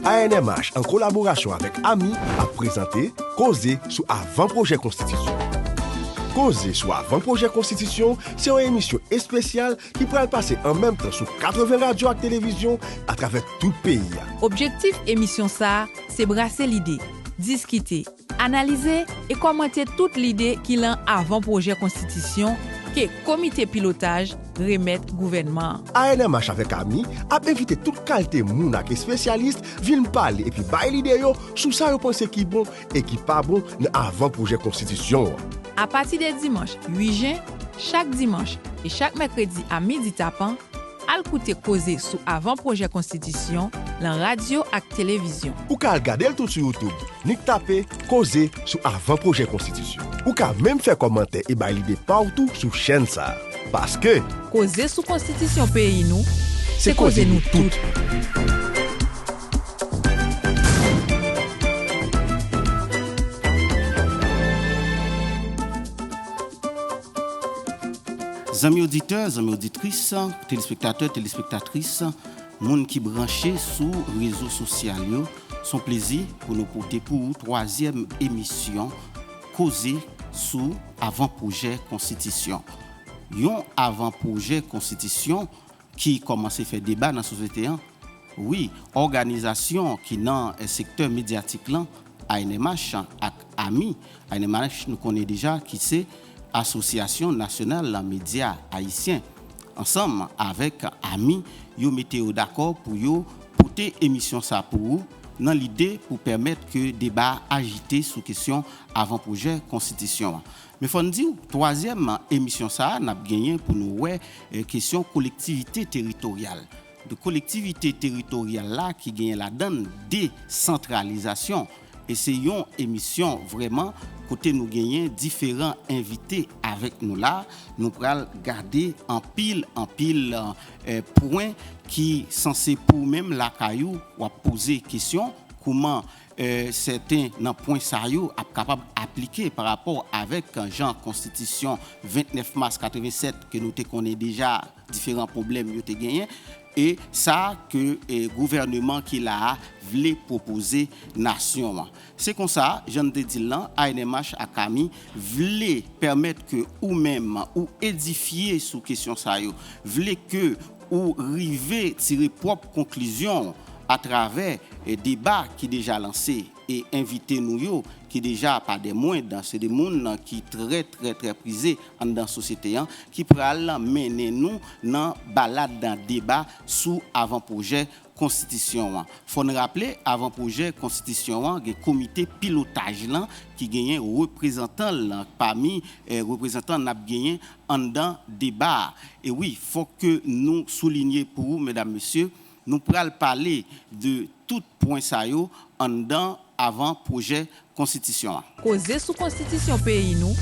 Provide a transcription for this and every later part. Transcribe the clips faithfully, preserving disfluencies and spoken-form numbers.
A N M H, an kolaborasyon avèk Ami, ap prezante Koze sou Avan Pwojè Konstitisyon. Koze sou Avan Pwojè Konstitisyon se yon emisyon espesyal ki pral pase an menm tan sou katreven radyo ak televizyon atravè tout peyi a. Objektif emisyon sa a se brase lide, diskite, analize e kòmante tout lide ki lan avan pwojè konstitisyon ke Komite Pilotaj remèt gouvènman an. A N M H avèk Ami ap envite tout kalite moun ak espesyalis vin pale epi bay lide yo sou sa yo panse ki bon e ki pa bon nan avan pwojè konstitisyon an. Apati de dimanch uit jen, chak dimanch e chak mèkredi a midi tapan, al koute koze sou avan pwojè konstitisyon lan radyo ak televizyon. Ou ka al gade l tou sou YouTube, nik tape Koze sou Avan Pwojè Konstitisyon. Ou ka menm fè kòmantè e bay lide pa w tou sou chèn sa a. Paske Koze sou konstitisyon peyi nou, se koze nou tout. Zanmi oditè, zanmi oditris, telespektatè, telespektatris, moun ki branche sou rezo sosyal yo, se yon plezi pou nou pote pou ou twazyèm emisyon Koze sou Avan Pwojè Konstitisyon. Yon avan pwojè konstitisyon ki kòmanse fè deba nan sosyete an. Wi, òganizasyon ki nan, eh, sektè medyatik lan, A N M H ak Ami, A N M H nou konnen deja ki se Asosyasyon Nasyonal Medya Ayisyen, ansanm avèk Ami, yo mete yo dakò pou yo pote emisyon sa pou ou nan lide pou pèmèt ke deba a ajite sou kesyon avan pwojè konstitisyon an. Men fò n di w, twazyèm emisyon sa a, n ap genyen pou nou wè, eh, kesyon kolektivite teritoryal. De kolektivite teritoryal la ki genyen ladan l desantralizasyon. E se yon emisyon vrèman kote nou genyen diferan envite avèk nou la. Nou pral gade anpil, anpil, eh, pwen ki sanse pou ou menm lakay ou, w ap poze kesyon, kouman, eh, sèten nan pwen sa yo ap kapab aplike pa rapò avèk jan konstitisyon vennèf mas katreven sèt ke nou te konnen deja diferan pwoblèm yo te genyen, e sa ke, eh, gouvèneman ki la a vle pwopoze nasyon an. Se konsa, jan n te di l lan, A N M H ak Ami vle pèmèt ke ou menm ou edifye sou kesyon sa yo, vle ke ou rive tire pwòp konklizyon atravè, eh, deba ki deja lanse e envite nou yo ki deja pa dè mwend, se de moun ki trè, trè, trè prize anndan sosyete an, ki pral mennen nou nan balad, nan deba sou avan pwojè konstitisyon an. Fò n raple, avan pwojè konstitisyon an, gen komite pilotaj lan ki genyen reprezantan l pami, eh, reprezantan n ap genyen anndan deba a. E wi, fòk ke nou soulinye pou ou, medam, mesye, nou pral pale de tout pwen sa yo anndan avan pwojè konstitisyon an. Koze sou konstitisyon peyi nou,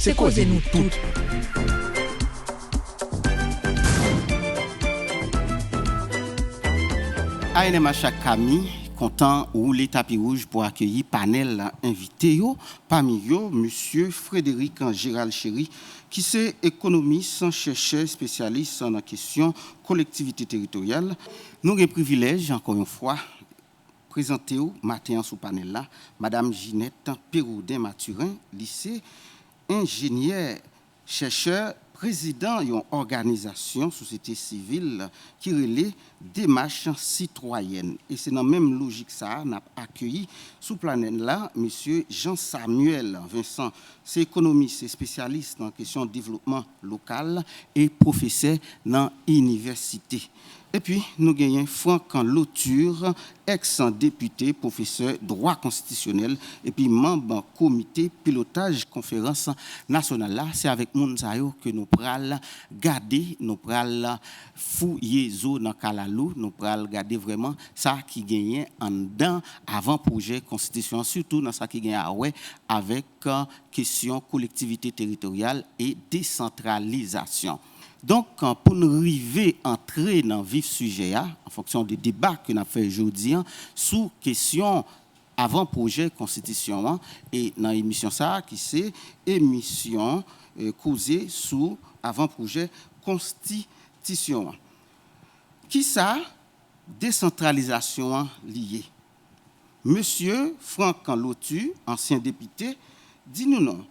se koze nou tout. A N M H ak Ami kontan woule tapi wouj pou akeyi panèl envite yo, pami yo, mesye Frédéric Gérald Chéry, ki se ekonomis, chèchè, espesyalis nan kesyon kolektivite teritoryal. Nou gen privilèj, ankò yon fwa, prezante w maten an sou panèl la, Madam Ginette Péroudin Mathurin, li se enjenyè, chèchè, prezidan yon òganizasyon sosyete sivil ki rele Demach Sitwayèn. E se nan menm lojik sa a, n ap akeyi sou panèl la, mesye Jean Samuel Vincent, se ekonomis, espesyalis nan kesyon devlopman lokal e pwofesè nan inivèsite. Epi, nou genyen Franck Lauture, èks depite, pwofesè dwa konstitisyonèl, epi manm komite pilotaj konferans nasyonal la. Se avèk moun sa yo ke nou pral gade, nou pral fouye zo nan kalalou, nou pral gade vrèman sa ki genyen anndan avan pwojè konstitisyon an, sitou nan sa ki gen a wè avèk kesyon kolektivite teritoryal e desantralizasyon. Donk, pou n rive antre nan vif sijè a, an fonksyon de deba ke n ap fè jodi an sou kesyon avan pwojè konstitisyon an, e nan emisyon sa a, ki se emisyon, eh, koze sou avan pwojè konstitisyon an. Kisa desantralizasyon an li ye? Mesye Franck Lotur, ansyen depite, di nou non,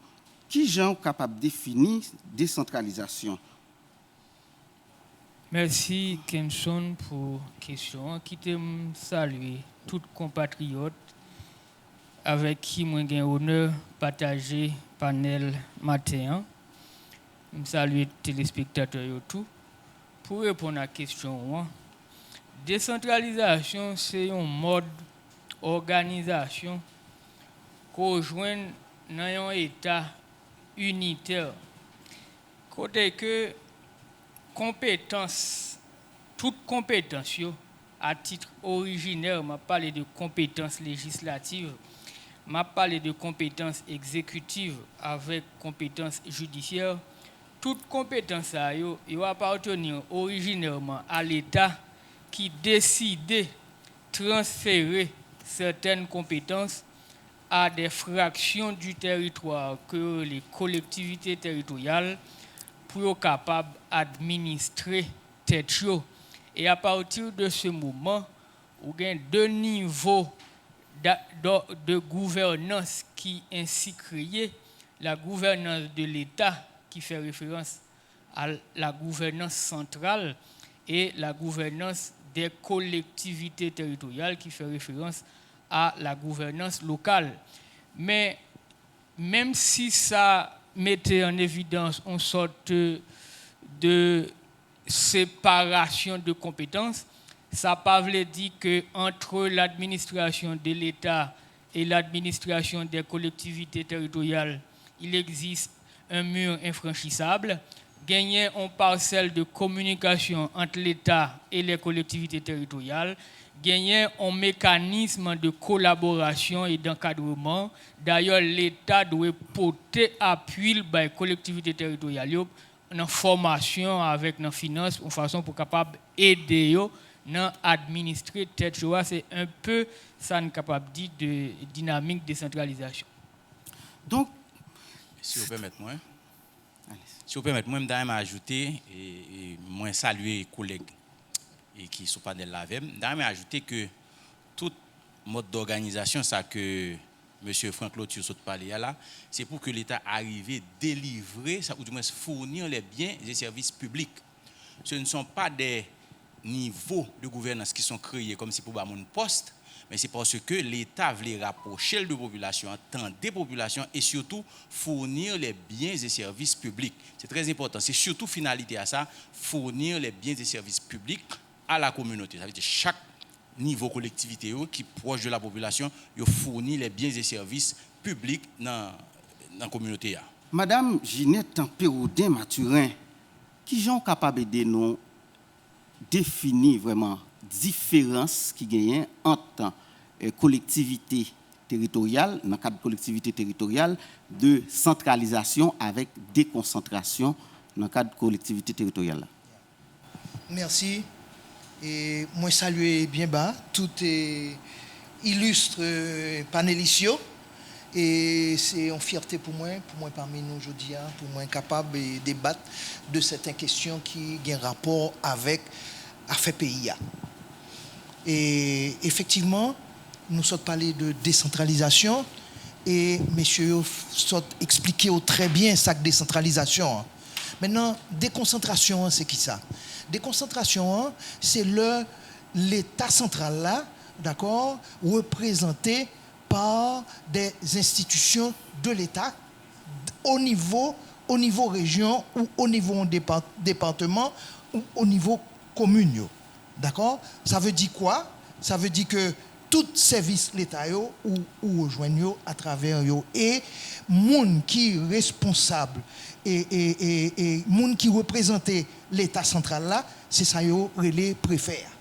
kijan w kapab defini desantralizasyon? Mèsi Kenson pou kesyon an. Kite m salye tout konpatriyòt avèk ki mwen gen onè pataje panèl maten an. M salye telespektatè yo tou. Pou reponn a kesyon ou an, desantralizasyon se yon mòd òganizasyon ke w jwenn nan yon eta initè kote ke konpetans, tout konpetans yo, a tit orijinè, m ap pale de konpetans lejislativ, m ap pale de konpetans egzekitiv avèk konpetans jidisyè, tout konpetans sa yo, yo apateni orijinèman a Leta ki deside transfere sètèn konpetans a de fraksyon di tèritwa ke yo rele kolektivite tèritorial pou yo kapab administre tèt yo. E apati de se moman, ou gen de nivo de gouvènans ki ensi kreye, la gouvènans de Leta ki fè referans a la gouvènans santral e la gouvènans de kolektivite tèritorial ki fè referans a la gouvènans lokal. Men, menm si sa mete an evidans yon sòt de separasyon de konpetans, sa pa vle di ke entre l'administration de l'État et l'administration des collectivités territoriales, il existe un mur infranchissable. Genyen yon pasèl de kominikasyon ant Leta e lè kolektivite teritoryal, genyen yon mekanizm de kolaborasyon e d'ankadreman. Dayè, Leta dwe pote apui l bay kolektivite teritoryal yo nan fòmasyon avèk nan finans, yon fason pou kapab ede yo nan administre tèt yo a. Se enpe sa n kapab di de dinamik desantralizasyon. Donk, Si w pèmèt mwen, si w pèmèt mwen, m ta renmen ajoute, e, e mwen salye kolèg e ki sou panèl la avè m, m ta renmen ajoute ke tout mòd dòganizasyon sa ke Mesye Franck Lotur sot pale a la, se pou ke Leta arive delivre, sa, ou dimwens fournir les biens et services publics. Ce ne sont pas des niveaux de gouvernance qui sont créés kòmsi pou ba moun pòs, men se paske Leta vle rapwoche l de popilasyon an, tande popilasyon e sitou fournir les biens et services publics. Se trè enpòtan. Se sitou finalite a sa, fournir les biens et services publics à la communauté. Sa vle di chak nivo kolektivite yo ki pwòch de la popilasyon, yo fourni les biens et services publics nan, nan kominote a. Madanm Ginette Péroudin Mathurin, kijan w kapab ede nou defini vrèman diferans ki genyen ant eh, kolektivite teritoryal, nan kad kolektivite teritoryal, de santralizasyon avèk dekonsantrasyon nan kad kolektivite teritoryal la? Mèsi. E mwen salye byen ba tout e, ilistre panelis yo. E se yon fyète pou mwen, pou mwen pami nou jodi a, pou mwen kapab e, debat de sèten kesyon ki gen rapò avèk afè peyi a. E efektivman, nou sot pale de desantralizasyon e mesye yo sot eksplike w trè byen sa k desantralizasyon an. Mentnan, dekonsantrasyon an se kisa? Dekonsantrasyon an se lè Leta santral la, dakò, reprezante par des institutions de l'État au niveau, au niveau région ou au niveau département ou au niveau commune. D'accord? Ça veut dire quoi? Ça veut dire que tout sèvis Leta yo ou, ou rejwenn yo atravè yo. E moun ki responsab e, e, e, e moun ki reprezante Leta santral la, se sa yo rele prefè a.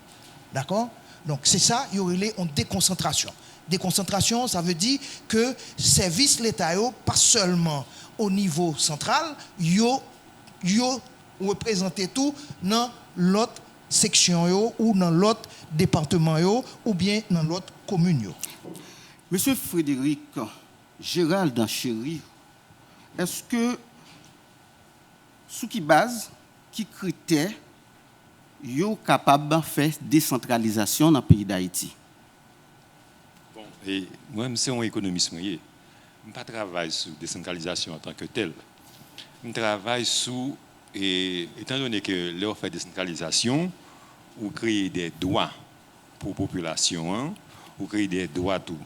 D'accord? Donk, se sa yo rele yon dekonsantrasyon. Dekonsantrasyon, sa vle di ke sèvis Leta yo, pa sèlman o nivo santral, yo, yo reprezante tou nan lòt seksyon yo ou nan lòt depatman yo oubyen nan lòt komin yo. Mesye Frédéric Gérald Chéry, èske, sou ki baz, ki kritè yo kapab fè desantralizasyon nan peyi Dayiti? Bon, E mwen menm, se yon ekonomis mwen ye. M pa travay sou desantralizasyon antanke tèl. M travay sou, e, etan done ke lè w fè desantralizasyon, ou kreye de dwa pou popilasyon an, ou kreye de dwa tou.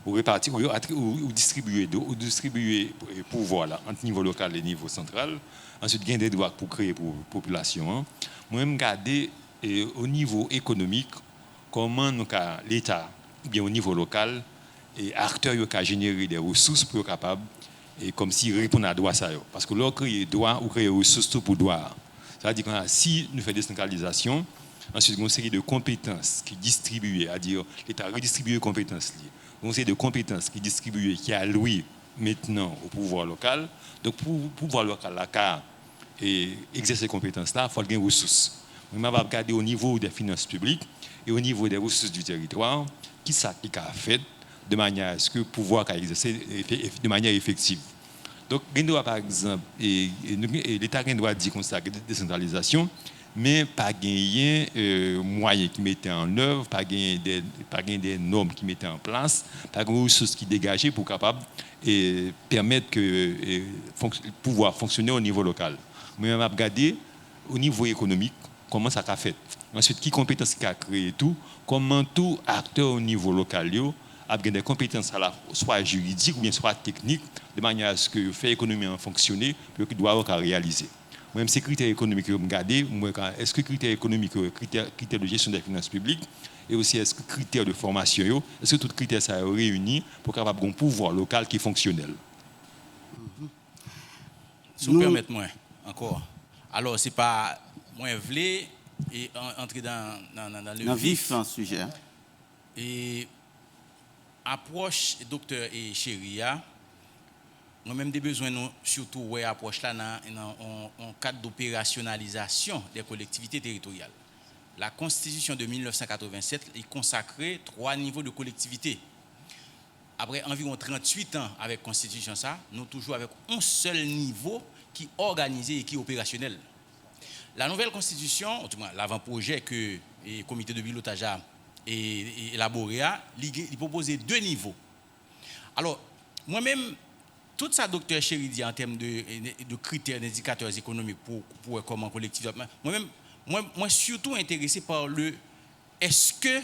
Ou repati, ou, ou, ou distribiye, ou distribiye, e, pouvwa la ant nivo lokal e nivo santral. Answit, gen de dwa pou kreye pou popilasyon an. Mwen, m gade, e, o nivo ekonomik, kòman nou ka, Leta, oubyen o nivo lokal, e aktè yo ka jenere de resous pou yo kapab, e kòmsi reponn a dwa sa yo. Paske lè w kreye dwa, ou kreye resous tou pou dwa a. Sa vle di konsa, si nou fè desantralizasyon, answit, gen yon seri de konpetans ki distribiye, sa vle di Leta redistribiye konpetans li. Gen yon seri de konpetans ki distribiye, ki alwe mentnan o pouvwa lokal. Donk, pou pouvwa lokal la ka e egzèse konpetans la, fò l gen resous. Mwen, m ap gade o nivo de finans piblik e o nivo de resous di teritwa, kisa ki ka fèt de manyè a èske pouvwa ka egzèse efe-, efe-, de manyè efektiv. Donk, gen dwa, pa egzanp, e, e, nou gen, e, Leta gen dwa di konsa, gen desantralizasyon, men pa genyen, e, mwayen ki mete an èv, pa genyen de, pa genyen de nòm ki mete an plas, pa gen resous ki degaje pou kapab, e, pèmèt ke, e, fonks-, pouvwa fonksyone o nivo lokal. Mwen menm, m ap gade o nivo ekonomik, kòman sa ka fèt. Answit, ki konpetans ki ka kreye tou, kòman tou aktè o nivo lokal yo ap gen de konpetans alaswa jiridik oubyen swa teknik, de manyè aske yo fè ekonomi an fonksyone, pou ke dwa yo ka reyalize. Mwen menm, se kritè ekonomik yo m gade, m wè ka, èske kritè ekonomik yo, kritè, kritè de jesyon de finans piblik, e osi èske kritè de fòmasyon yo, èske tout kritè sa yo reyini pou kapab gen yon pouvwa lokal ki fonksyonèl? Si w pèmèt mwen, ankò. Alò, se pa, mwen vle e an- antre nan, nan, nan, nan le Nan vif. vif sijè a. E apwòch doktè e Chéry a, mwen menm, m te bezwen nou sitou wè apwòch la nan, nan yon, yon kad d'opérationalisation des collectivités territoriales. La Constitution de mil nèf san katrevennsèt, li konsakre twa nivo de kolektivite. Apre anviwon tranntuit an avèk konstitisyon sa, nou toujou avèk yon sèl nivo ki òganize e ki operasyonèl. La nouvelle constitution, otoman lavanpwojè ke e, komite de pilotaj a e, e, elabore a, li, gen- li pwopoze de nivo. Alò, mwen menm, tout sa doktè Chéry di an tèm de, de kritè, d'indicateurs économiques pou, pou wè kòman kolektivite ap, mwen menm, mwen, mwen sitou enterese pa le, èske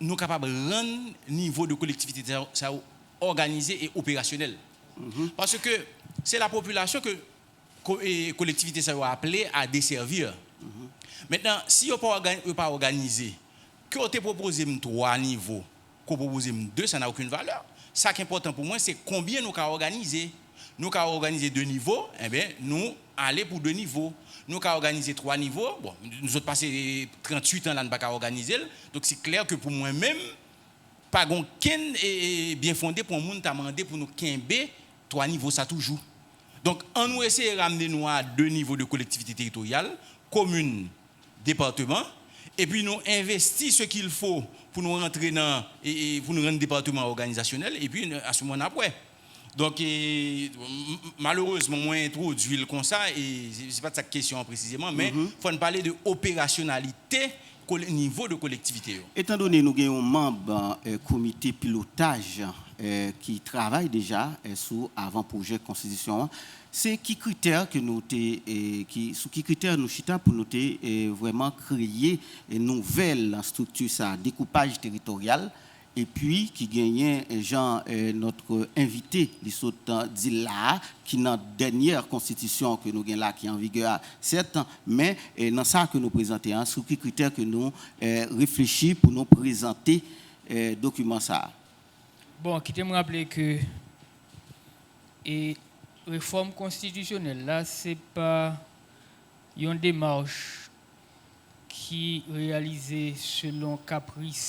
nou kapab rann nivo de kolektivite sa, sa yo òganize e operasyonèl. Paske se la popilasyon ke ko- e kolektivite sa yo aple a desèvi. Mentnan, si yo pa òga- yo pa òganize, ke w te pwopoze m twa nivo, ke w pwopoze m de, sa n'a aucune valeur. Sa k enpòtan pou mwen, se konbyen nou ka òganize. Nou ka òganize de nivo, enben, nou ale pou de nivo. Nou ka òganize twa nivo, bon, nou sot pase tranntuit an la, n pa ka òganize l. Donk, se klè ke pou mwen menm, pa gen okenn e, e, byen fonde pou yon moun ta mande pou nou kenbe twa nivo sa toujou. Donk, ann nou eseye ramne nou a de nivo de kolektivite teritoryal, komin, depatman, epi nou envesti ce qu'il faut pou nou rantre nan, e, e, pou nou rann depatman òganizasyonèl, epi, a ce moment, n ap wè. Donk, e, m- m- malerezman, mwen entwodui l konsa, e se se pa t sa k kesyon an presizeman, men fò n pale de operasyonalite kole- nivo de kolektivite yo. Etan done nou gen yon manb eh, komite pilotaj eh, ki travay deja eh, sou avan pwojè konstitisyon an, se ki kritè ke nou te, eh, ki, sou ki kritè nou chita pou nou te eh, vrèman kreye eh, nouvèl estrikti sa, dekoupaj teritoryal, epi ki genyen eh, jan eh, notre invité li sot eh, di l la a, ki nan dènyè konstitisyon ke nou gen la ki an vigè a, sèt, men eh, nan sa ke nou prezante an, sou ki kritè ke nou eh, reflechi pou nou prezante eh, dokiman sa a. Bon, kite m raple ke e refòm konstitisyonèl la, se pa yon demach ki reyalize selon kapris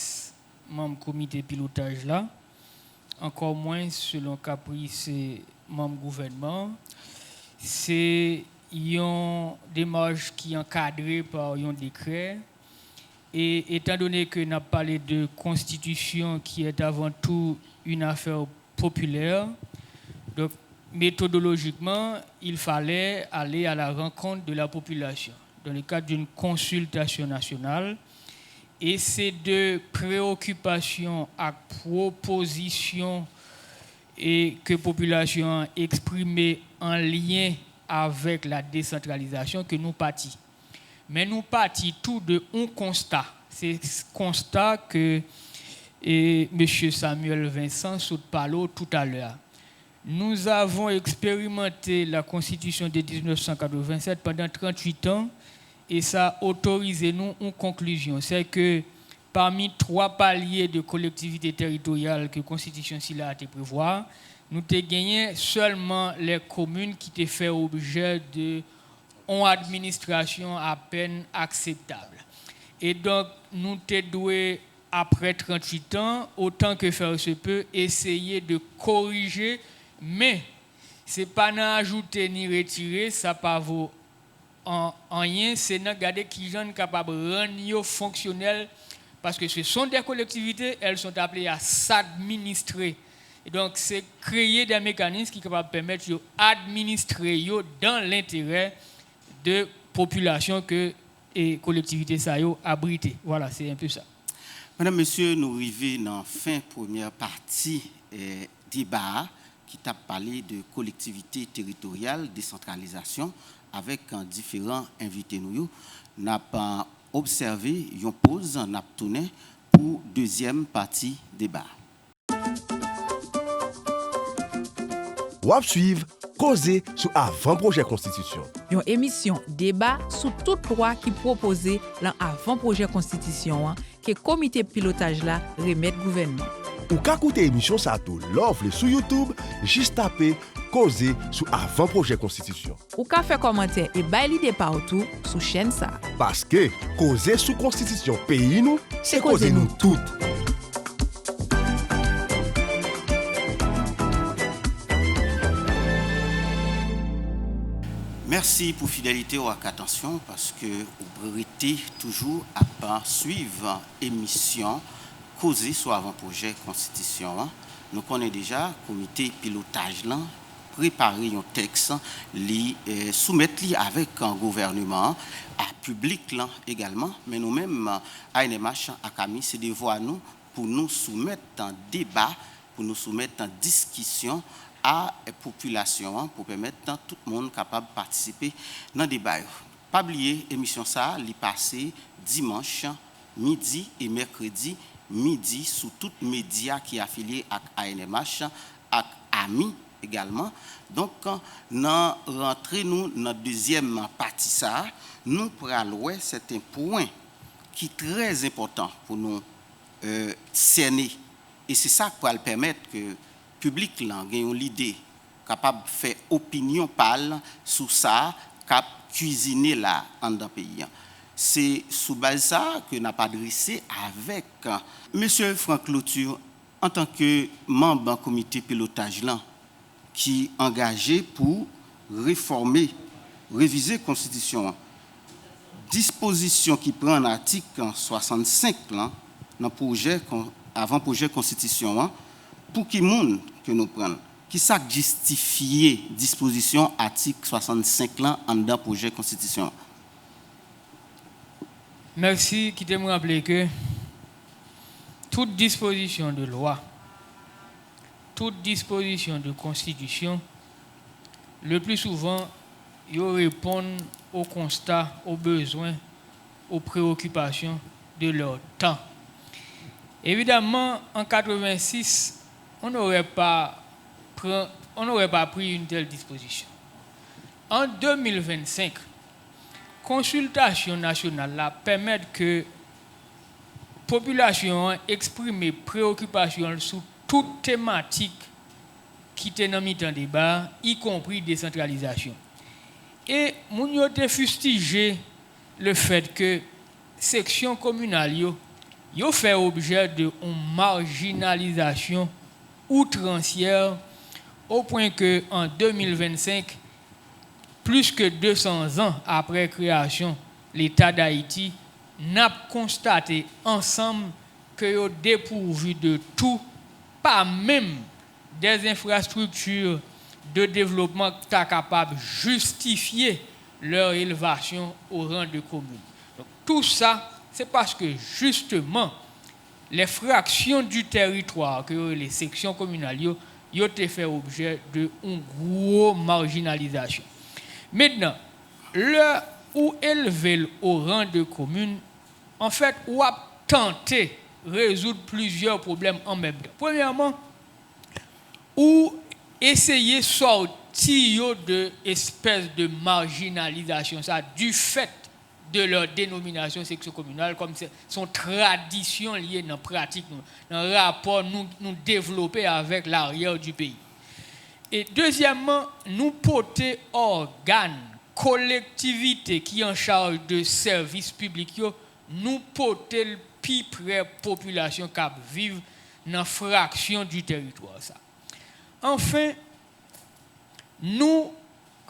manm komite pilotaj la, ankò mwens selon kapris manm gouvènman an. Se yon demach ki ankadre pa yon dekrè. E etan done ke n ap pale de konstitisyon ki est avant tout une affaire populaire, donk metodolojikman, il fallait aller à la rencontre de la population dans le cadre d'une consultation nationale. E se de preyokipasyon ak pwopozisyon e ke popilasyon an eksprime an lyen avèk la desantralizasyon ke nou pati. Men nou pati tou de yon konsta. Se konsta ke e, mesye Samuel Vincent sot pale w toutalè a. Nous avons expérimenté la Constitution de dix-neuf cent quatre-vingt-sept pendant trente-huit ans et ça a otorize nou yon konklisyon, c'est que parmi trois paliers de collectivité territoriale que konstitisyon sila a te prevwa, nou te genyen sèlman les communes ki te fè objè de yon administrasyon apèn akseptab. E donk, nou te dwe, apre tranntuit an, otan ke fè se pe, eseye de korije, men se pa nan ajoute ni retire, sa pa vo an, anyen, se nan gade kijan n kapab rann yo fonksyonèl, paske ce sont des collectivités, elles sont appelées à s'administrer. Et donc, c'est créer des mécanismes ki kapab pèmèt yo administre yo dans l'intérêt de popilasyon ke e kolektivite sa yo abrite. Voilà, c'est un peu ça. Medam, mesye, nou rive nan fen premyè pati eh, deba a ki t ap pale de kolektivite teritoryal, desantralizasyon, avèk eh, diferan envite nou yo. N ap eh, obsève yon poz, n ap tounen pou dezyèm pati deba a. W ap swiv Koze sou Avan Pwojè Konstitisyon. Yon emisyon deba sou tout lwa ki pwopoze lan avan pwojè konstitisyon an ke Komite Pilotaj la remèt gouvènman. Ou ka koute emisyon sa a tou lè w vle sou YouTube, jis tape Koze sou Avan Pwojè Konstitisyon. Ou ka fè kòmantè e bay lide pa w tou sou chèn sa a. Paske, koze sou konstitisyon peyi nou, se koze nou tout. Mèsi pou fidelite w ak atansyon, paske ou rete toujou ap swiv emisyon Koze sou Avan Pwojè Konstitisyon an. Nou konnen deja, komite pilotaj lan prepare yon tèks, li eh, soumèt li avèk eh, gouvènman an, a piblik lan egalman, men nou menm, A N M H ak ami, se devwa nou pou nou soumèt eh, deba, pou nou soumèt eh, diskisyon a eh, popilasyon an, pou pèmèt eh, tout moun kapab patisipe nan deba yo. Pa bliye, emisyon sa a, li pase dimanch midi e mèkredi midi sou tout medya ki afilye ak A N M H ak ami egalman. Donk, nan rantre nou nan dezyèm pati sa a, nou pral wè sèten pwen ki trè enpòtan pou nou eh, sène. E se sa k pral pèmèt ke piblik lan gen yon lide, kapab fè opinyon pa l sou sa k ap kwizine la anndan peyi an. Se sou baz sa a ke n ap adrese avèk Mesye Franck Lauture, antanke manm komite pilotaj lan, ki angaje pou refòme, revize konstitisyon an. Dispozisyon ki pran nan atik swasannsenk lan, nan pwojè kon-, avan pwojè konstitisyon an, pou ki moun ke nou pran l? Ki sa k jistifye dispozisyon atik swasannsenk lan anndan pwojè konstitisyon an? Mèsi, kite m raple ke tout dispozisyon de lwa, tout dispozisyon de konstitisyon, le plus souvent, yo reponn aux constats, aux besoins, aux préoccupations de leur temps. Évidemment, en quatre-vingt-six, on n'aurait pas pris, on n'aurait pas pris une telle disposition. En deux mille vingt-cinq, konsiltasyon nasyonal la pèmèt ke popilasyon an eksprime preyokipasyon l sou tout tematik ki te nan mitan deba a, ikonpri desantralizasyon. E moun yo te fistije le fèt ke seksyon kominal yo, yo fè objè de yon majinalizasyon outransyè, o pwen ke an de mil vennsenk, plis ke de san zan apre kreyasyon Leta Dayiti, n ap konstate ansanm ke yo depouvi de tou, pa menm des infrastructures de développement ki ta kapab jistifye leur élévation au rang de commune. Donk, tou sa, Se paske, jisteman, lè fraksyon di tèritwa ke yo rele seksyon kominal yo, yo te fè objè de yon gwo majinalizasyon. Mentnan, lè ou elve l o ran de komin, anfèt, w ap tante rezoud plizyè pwoblèm an menm tan. Premyèman, ou eseye sòti yo de espès de majinalizasyon sa, du fait de leur dénomination section communale, kòm se se yon tradisyon l ye nan pratik nou, nan rapò nou, nou devlope avèk laryè di peyi. E dezyèmman, nou pote ògàn, kolektivite ki an chaj de sèvis piblik yo, nou pote l pi pre popilasyon k ap viv nan fraksyon di tèritwa sa. Anfen, nou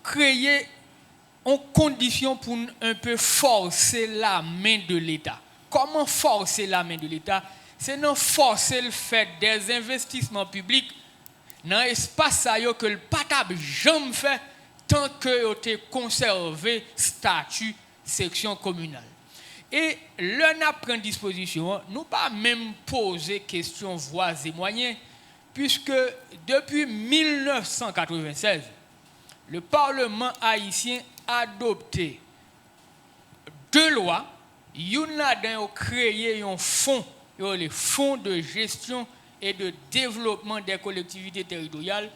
kreye yon kondisyon pou n un peu forcer la main de l'État. Kòman forcer la main de l'État? Se nan fòse l fè dèzenvestisman piblik nan espas sa yo ke l pa t ap janm fè tan ke yo te konsève stati seksyon kominal. E lè n ap pran dispozisyon an, nou pa menm poze kesyon vwa e mwayen, puiske depi mil nèf san katreven sèz, le Parlement haïtien adopte de lwa, youn ladan yo kreye yon fon, yo rele Fonds de gestion et de développement des collectivités territoriales,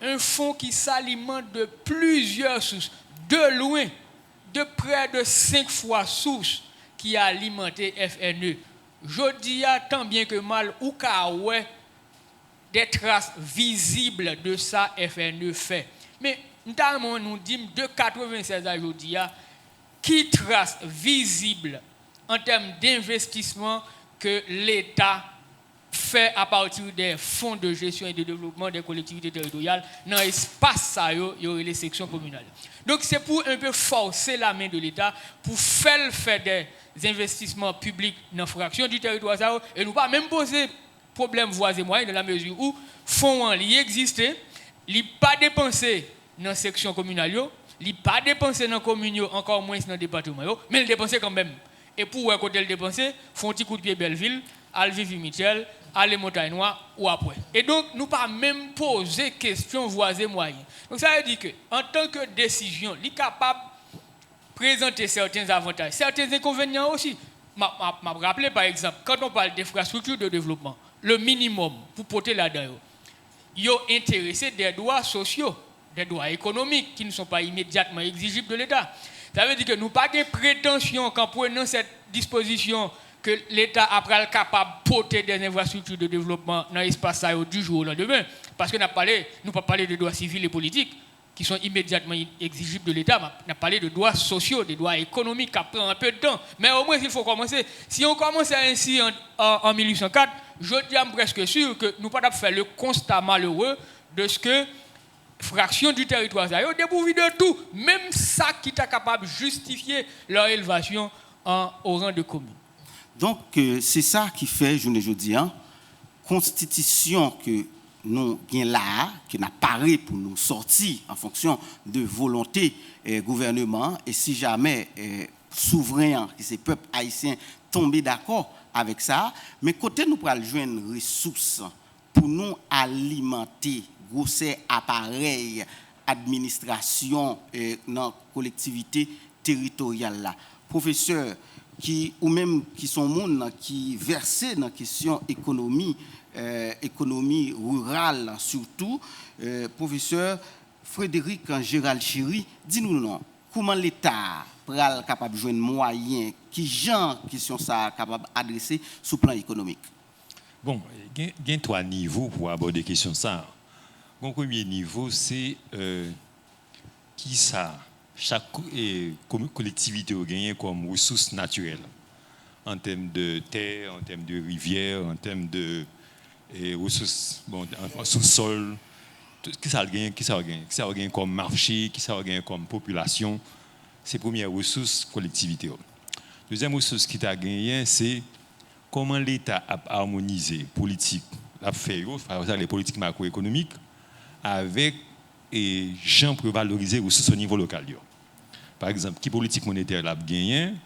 un fonds qui s'alimente de plusieurs sources, de loin, de près de cinq fois source qui alimente F N E. Jodi a, tan byen ke mal, ou ka wè des traces visibles de sa F N E fè. Men, m ta renmen nou di m, de katreven sèz a jodi a, ki tras vizib an tèm denvestisman ke Leta fè apati de Fonds de gestion et de développement des collectivités territoriales nan espas sa yo, yo rele seksyon kominal. Donk, se pou un peu forcer la main de l'État pou fè l fè des investissements publics nan fraksyon di tèritwa sa yo, e nou pa menm poze pwoblèm vwa e mwayen, dans la mesure où fon an, li egziste, li pa depanse nan seksyon kominal yo, li pa depanse nan komin yo, ankò mwens nan depatman yo, men l depanse kanmenm. E pou w wè kote l depanse, fè yon ti kout pye Bèlvil, al Vivi Michel, ale Montay Nwa, ou ap wè. E donk, nou pa menm poze kesyon vwa e mwayen. Donk, sa vle di ke, antanke desizyon, li kapab prezante sèten avantaj, sèten enkonvenyan osi. M ap, m ap, m ap raple, pa egzanp, quand on parle d'infrastructures de développement, le minimum pou pote ladan yo, yo enterese des droits sociaux, des droits économiques qui ne sont pas immédiatement exigibles de l'État. Sa vle di ke nou pa gen pretansyon qu'en prenant cette disposition ke Leta a pral kapab pote des infrastructures de développement nan espas sa yo du jour au lendemain, paske n ap pale, nou p ap pale de droits civils et politiques qui sont immédiatement exigibles de l'État, n ap pale de droits sociaux, de droits économiques, k ap pran un peu de temps. Mais au moins, il faut commencer. Si on commençait ainsi en, en, en mil uit san kat, jodi a, m prèske si ke nou pa t ap fè le constat malheureux de ce que fraksyon di tèritwa sa yo depouvi de tout, menm sa ki ta kapab jistifye leur élévation en, au rang de commune. Donk, euh, se sa ki fè, jounen jodi a, konstitisyon ke nou gen la a, ke n ap pare pou nou sòti an fonksyon de volonte eh, gouvèneman an, e si jamè eh, souvren an, ki se pèp ayisyen, tonbe dakò avèk sa a, men kote nou pral jwenn resous pou nou alimante gwosè aparèy administrasyon eh, nan kolektivite teritoryal la? Pwofesè, ki ou menm ki se yon moun ki vèse nan kesyon ekonomi, eh, ekonomi riral sitou, eh, pwofesè Frédéric Gérald Chéry, di nou non, kouman Leta pral kapab jwenn mwayen, kijan kesyon sa a kapab adrese sou plan ekonomik? Bon, gen, gen twa nivo pou abòde kesyon sa a. Gon premye nivo, se eh, kisa chak eh, komi- kolektivite yo genyen kòm resous natirèl, an tèm de tè, an tèm de rivyè, an tèm de eh, resous, bon, an, an sousòl, tout, kisa l genyen, kisa yo genyen, kisa yo genyen kòm mache, kisa yo genyen kòm popilasyon, se premyè resous kolektivite yo. Dezyèm resous ki ta genyen, se kòman Leta ap amonize politik l ap fè yo, sa yo rele politik makwoekonomik, avèk e jan pou yo valorize resous o nivo lokal yo. Pa egzanp, ki politik monetè l ap genyen,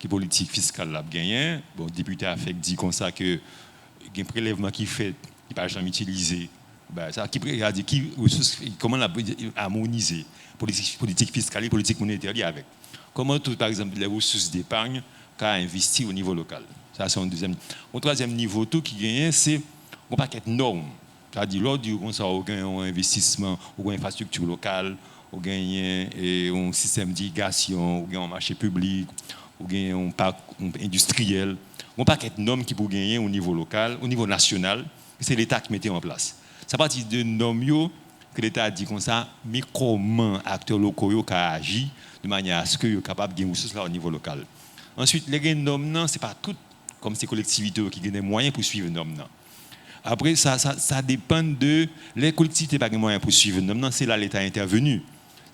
ki politik fiskal l ap genyen. Bon, depite a fèk di konsa ke gen prelèvman ki fèt, ki pa janm itilize. Bagay sa, ki pre-, sa di ki resous, kòman l ap amonize politik, politik fiskal li, politik monetè li avèk. Kòman tou, pa egzanp, lè resous depany ka envesti o nivo lokal. Sa, se yon dezyèm. Yon twazyèm nivo tou ki genyen, se yon pakèt nòm. Sa di, lè w di konsa, ou gen yon envestisman, ou gen yon enfrastrikti lokal, ou genyen, e, yon sistèm dirigasyon, ou gen yon mache piblik, ou gen yon pak, yon endistriyèl, yon pakèt nòm ki pou genyen o nivo lokal, o nivo nasyonal, se Leta ki mete an plas. Se apati de nòm yo ke Leta di konsa, men kòman aktè loko yo ka aji de manyè aske yo kapab gen resous la o nivo lokal. Answit, lè gen nòm nan, se pa tout, kòm se kolektivite yo ki gen de mwayen pou swiv nòm nan. Apre, sa, sa, sa depann de, lè kolektivite pa gen mwayen pou swiv nòm nan, se la Leta entèveni.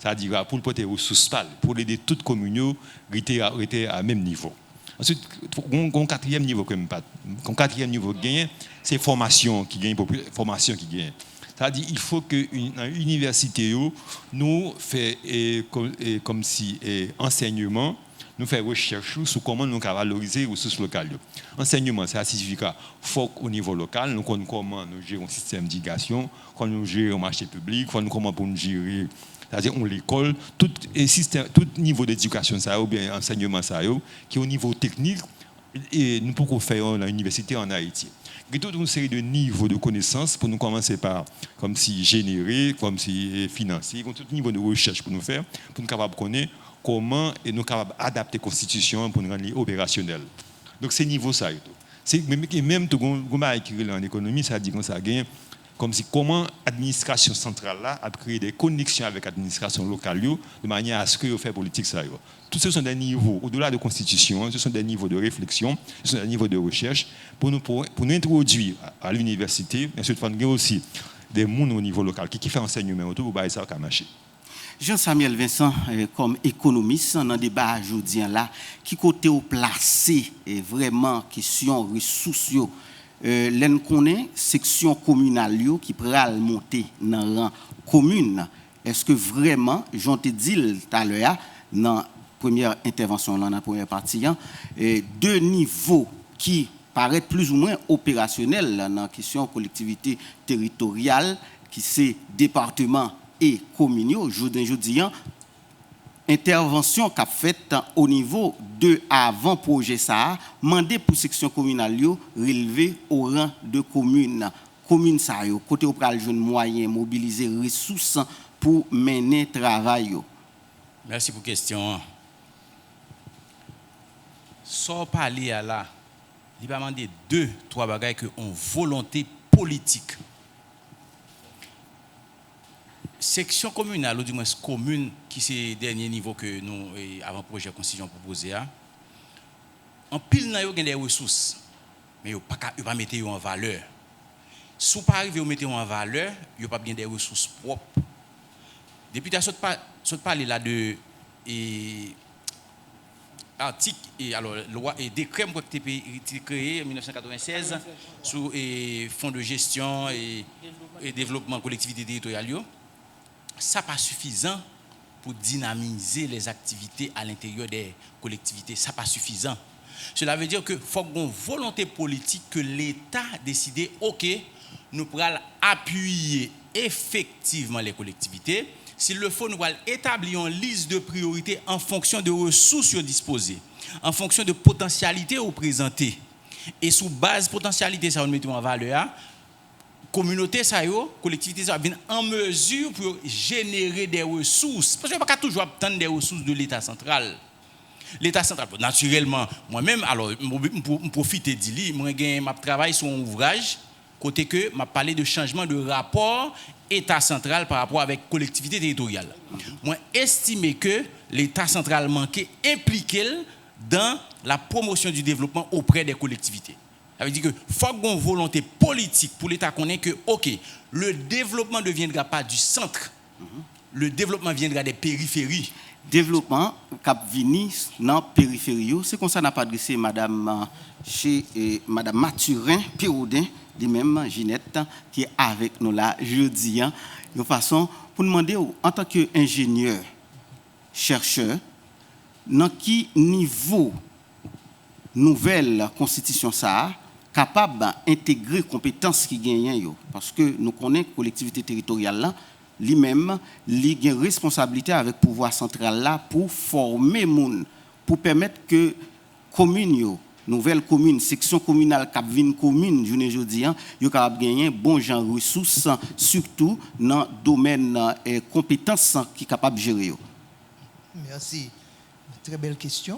Sa di, pou l pote resous pa l, pou l ede tout komin yo rete a, rete a menm nivo. Answit, gon, gon katriyèm nivo ke m pa, gon katriyèm nivo ki genyen, se fòmasyon ki genyen, popi-, fòmasyon ki genyen. Sa di, il faut que nan inivèsite yo, nou fè, e, kò-, e, kòmsi, e, ansèyman, nou fè rechèch sou kòman nou ka valorize resous lokal yo. Ansèyman, sa siyifi ke fòk o nivo lokal, nou konn kòman nou jere yon sistèm dirigasyon, kòman nou jere yon mache piblik, fò nou kòman pou nou jere, sa di yon lekòl, tout, e, sistèm, tout nivo dedikasyon sa yo, oubyen ansèyman sa yo, ki o nivo teknik, e nou poko fè yo nan inivèsite ann Ayiti. Gen tout yon seri de nivo de konesans pou nou kòmanse pa, kòmsi, jenere, kòmsi, e, finanse, gen tout nivo de rechèch pou nou fè, pou nou kapab konnen kòman, e, nou kapab adapte konstitisyon an pou nou rann li operasyonèl. Donk, se nivo sa yo tou. Se, men, men, menm tou, gon, gon bagay ki rele ann ekonomi, sa di konsa, gen kòmsi kòman administrasyon santral la ap kreye de koneksyon avèk administrasyon lokal yo, de manyè aske yo fè politik sa yo. Tout se sont des niveaux, au-delà de konstitisyon, ce sont des niveaux de réflexion, ce sont des niveaux de recherche, pou nou, pou, pou nou entwodui a, a linivèsite, men sètfwa nou gen osi de moun o nivo lokal ki, ki fè ansèyman yo tou pou bagay sa yo ka mache. Jean Samuel Vincent, eh, kòm ekonomis, nan deba a jodi a la, ki kote w plase, eh, vrèman kesyon resous yo? Eh, lè n konnen seksyon kominal yo ki pral monte nan ran komin, èske vrèman, jan w te di l talè a, nan premyè entèvansyon w lan, nan premyè pati an, eh, de nivo ki parèt plizoumwen operasyonèl nan kesyon kolektivite teritoryal, ki se depatman e komin yo, jounen jodi a, entèvansyon k ap fèt o nivo de avan pwojè sa a mande pou seksyon kominal yo relve o ran de komin. Komin sa yo, kote yo pral jwenn mwayen mobilize resous pou mennen travay yo? Mèsi pou kesyon an. Sa w pale a la, li pa mande de, twa bagay ke yon volonte politik. Seksyon kominal, oudimwens komin, ki se dènye nivo ke nou, e, avan pwojè konstitisyon pwopoze a, anpil nan yo gen de resous, men yo pa ka, yo pa mete yo an valè. Si w pa rive w mete yo an valè, yo p ap gen de resous pwòp. Depite a sot pa, sot pale la de, e, atik, e, alò, lwa, e, dekrè m kwè ki te pe-, te kreye an mil nèf san katrevennsèz sou, e, fon de jesyon e, e devlopman kolektivite teritoryal yo. Sa pa sifizan pou dinamize les activités à l'intérieur des collectivités. Sa pa sifizan. Cela veut dire que fòk gon volonte politik ke Leta deside, oke, nou pral apiye efektivman les collectivités. S'il le faut, nou pral etabli yon lis de priyorite an fonksyon de resous yo dispoze, an fonksyon de potansyalite yo prezante. E sou baz potansyalite sa yo nou mete yo an valè a, kominote sa yo, kolektivite sa yo ap vin an mezi pou yo jenere de resous. Paske yo pa ka toujou ap tann de resous de Leta santral. Leta santral, bon, natirèlman, mwen menm, alò, m, m, m pwofite di li, mwen gen, m ap travay sou yon ouvraj kote ke m ap pale de chanjman de rapò Eta santral pa rapò avèk kolektivite teritoryal. Mwen estime ke Leta santral manke enplike l dans la promotion du développement auprès des collectivités. Sa vle di ke fòk gon volonte politik pou Leta konnen ke, oke, le développement ne viendra pas du centre. Le développement viendra des périphéries. Devlopman k ap vini nan periferi yo, se konsa n ap adrese madanm, eh, che, eh, madanm Mathurin Péroden, li menm, Ginette, ki avèk nou la jodi a, yon fason pou n mande w, antanke enjenyè, chèchè, nan ki nivo nouvèl konstitisyon sa a kapab entegre konpetans ki genyen yo. Paske nou konnen kolektivite teritoryal la, li menm, li gen responsablite avèk pouvwa santral la pou fòme moun, pou pèmèt ke komin yo, nouvèl komin, seksyon kominal k ap vin komin jounen jodi a, yo kapab genyen bon jan resous, sitou nan domèn, eh, konpetans ki kapab jere yo. Mèsi. Trè bèl kesyon.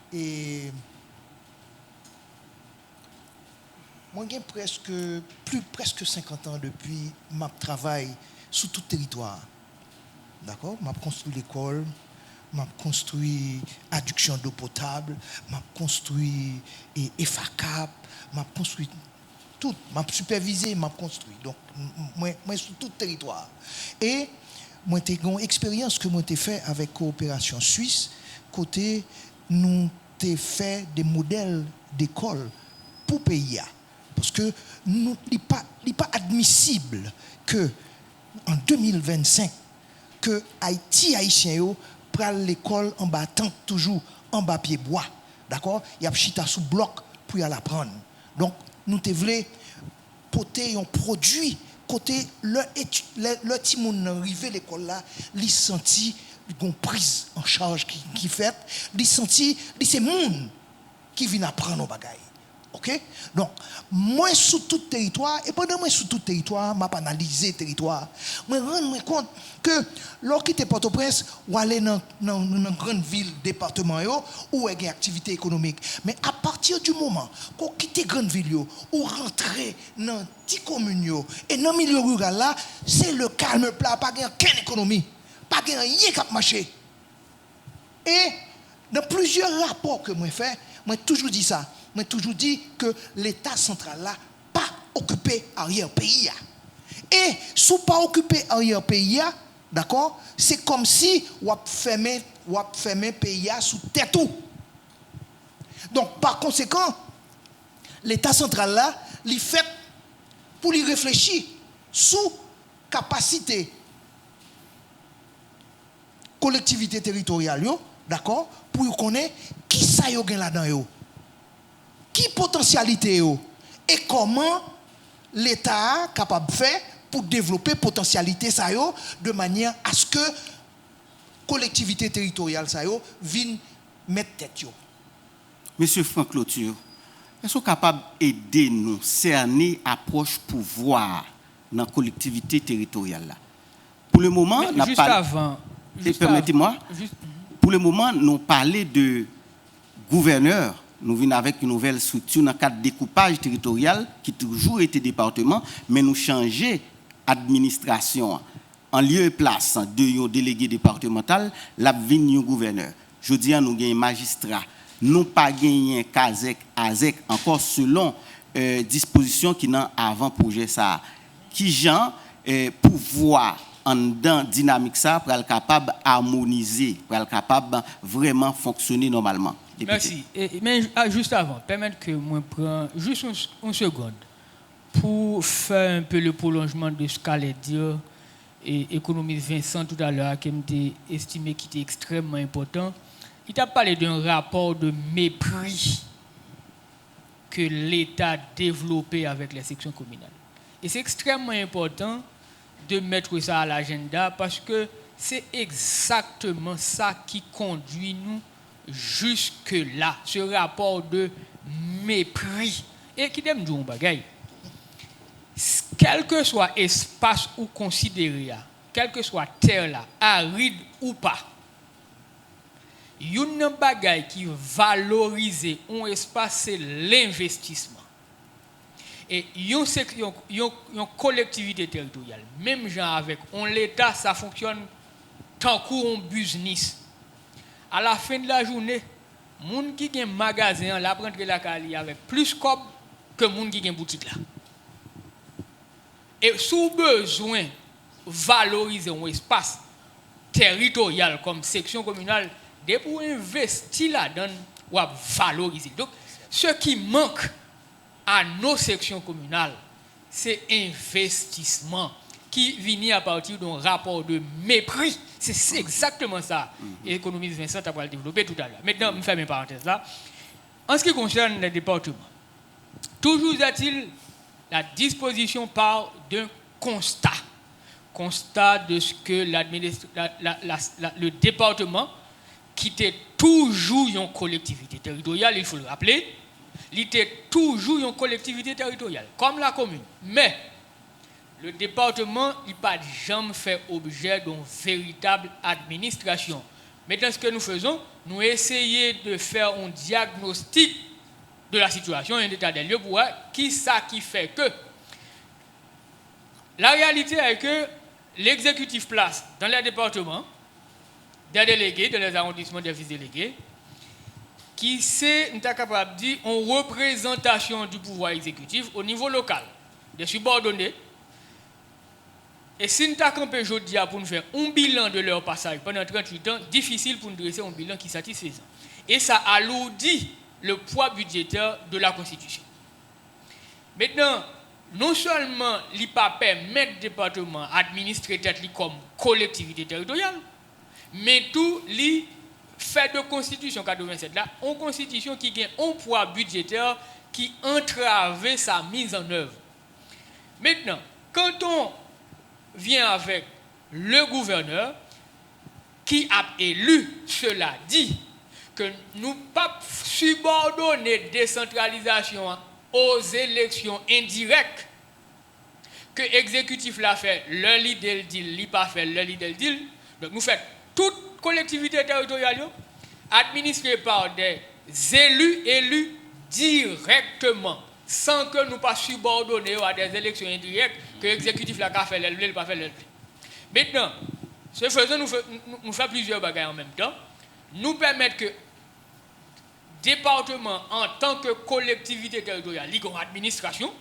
E mwen gen prèske, pli prèske senkant an depi m ap travay sou tout teritwa a. Dakò? M ap konstwi lekòl, m ap konstwi adiksyon dlo potab, m ap konstwi e, EFACAP, m ap konstwi tout, m ap sipèvize, m ap konstwi. Donk, m- m- mwen, mwen sou tout teritwa a. E mwen te gen yon eksperyans ke mwen te fè avèk Kowoperasyon Swis, kote nou te fè de modèl dekòl pou peyi a. Paske nou, li pa, li pa admisib ke an de mil vennsenk, ke Ayiti, Ayisyen yo pral lekòl anba tant toujou, anba pye bwa. Dakò? Y ap chita sou blòk pou y al aprann. Donk, nou te vle pote yon pwodui kote lè eti- lè, lè timoun nan rive lekòl la, li santi li gon priz an chaj ki, ki fèt, li santi li se moun ki vin aprann yon bagay. Oke? Donk, mwen sou tout teritwa, e pandan mwen sou tout teritwa, m ap analize teritwa, mwen rann mwen kont ke lè w kite Pòtoprens, w ale nan, nan, nan grann vil depatman yo, ou wè gen aktivite ekonomik. Men apati di moman ke w kite grann vil yo, ou rantre nan ti komin yo, e nan milye riral la, se le calme plat, pa gen okenn ekonomi, pa gen anyen k ap mache. E nan plizyè rapò ke mwen fè, mwen toujou di sa. Mwen toujou di ke Leta santral la pa okipe aryè peyi a. E si w pa okipe aryè peyi a, dakò, se kòmsi w ap fèmen, w ap fèmen peyi a sou tèt ou. Donk, pa konsekan, Leta santral la, li fèt pou li reflechi sou kapasite kolektivite teritoryal yo, dakò, pou yo konnen kisa yo gen ladan yo, ki potansyalite yo, e kòman Leta a kapab fè pou devlope potansyalite sa yo de manyè aske kolektivite teritoryal sa yo vin mèt tèt yo. Mesye Franck Lauture, èske w kapab ede nou sène apwòch pouvwa a nan kolektivite teritoryal la? Pou le moman, n ap pale. Pèmète mwa. Pou le moman, nou pale de gouvènè, nou vin avèk yon nouvèl estrikti nan kad dekoupaj teritoryal ki toujou rete depatman, men nou chanje administrasyon an. An lye e plas de yon delege depatmantal, l ap vin yon gouvènè. Jodi a, nou genyen majistra. Nou pa genyen kazèk, azèk ankò selon, eh, dispozisyon ki nan avan pwojè sa a. Kijan, eh, pouvwa anndan dinamik sa a pral kapab amonize, pral kapab vrèman fonksyone nòmalman? Depite. Mèsi. E, men, a, jis avan, pèmèt ke mwen pran jis yon, yon segond pou fè un peu le prolongement de ce qu'allait dire e, ekonomis Vincent toutalè a, ke m te estime ki te ekstrèmman enpòtan. Li t ap pale de yon rapò de mepri ke Leta devlope avèk les sections communales. E se ekstrèmman enpòtan de mèt sa a lajanda, paske se egzakteman sa ki kondui nou jusque-là, ce rapport de mépris. E kite m di w yon bagay. Kèlkeswa espas ou konsidere a, kèlkeswa tè la, arid ou pa, youn nan bagay ki valorize yon espas, se lenvestisman. E yon, yon, yon kolektivite teritoryal, menm jan avèk yon Leta, sa fonksyòn tankou yon biznis. A la fen de la jounen, moun ki gen magazen an, l ap rantre lakay li avèk plis kòb ke moun ki gen boutik la. E si w bezwen valorize yon espas teritoryal kòm seksyon kominal, depi w envesti ladan l, w ap valorize l. Donk, ce qui manque à nos sections communales, se envestisman ki vini apati de yon rapò de mepri. Se, se egzakteman sa ekonomis Vincent ta pral devlope toutalè. Mentnan, m fèmen parantèz la. En ce qui concerne les départements, toujours est-il, la disposition part d'un constat. Constat de ce que l'administra- la- la- la- la- le département, ki te toujou yon kolektivite teritoryal, il faut le rappeler, li te toujou yon kolektivite teritoryal, comme la commune. Mais le département, li pa t janm fè objè d'une véritable administration. Maintenant, ce que nous faisons, nous essayons de faire un diagnostic de la situation, un état des lieux pour voir qui ça qui fait que. La réalité est que l'exécutif place dans les départements des délégués, dans les arrondissements des vice-délégués, ki se, nou ta kapab di, yon reprezantasyon du pouvoir exécutif au niveau local, des subordonnés. E si n ta kanpe jodi a pou n fè yon bilan de leur passage pendant trente-huit ans, difisil pou n drese yon bilan ki satisfezan. E sa alourdi le poids budgétaire de la Constitution. Maintenant, non sèlman li pa pèmèt depatman administre tèt li kòm kolektivite teritoryal, men tou li fè de konstitisyon katrevensèt la yon konstitisyon ki gen yon pwa bidjetè ki antrave sa mizannèv. Maintenant, quand on vient avec le gouverneur, qui a élu, cela dit, que nous pas subordonner décentralisation aux élections indirectes, que l'exécutif la fait leur l'idée le dit, li pas fait leur l'idée le dit. Donc nous faisons toute collectivité territoriale administrée par des élus élus directement, sans que nous pas subordonner à des élections indirectes que l'exécutif la fait leur, pas fait leur. Maintenant, ce faisant, nous, nous, nous faisons plusieurs bagages en même temps. Nous permettre que département en tant que collectivité territoriale, li gen administration,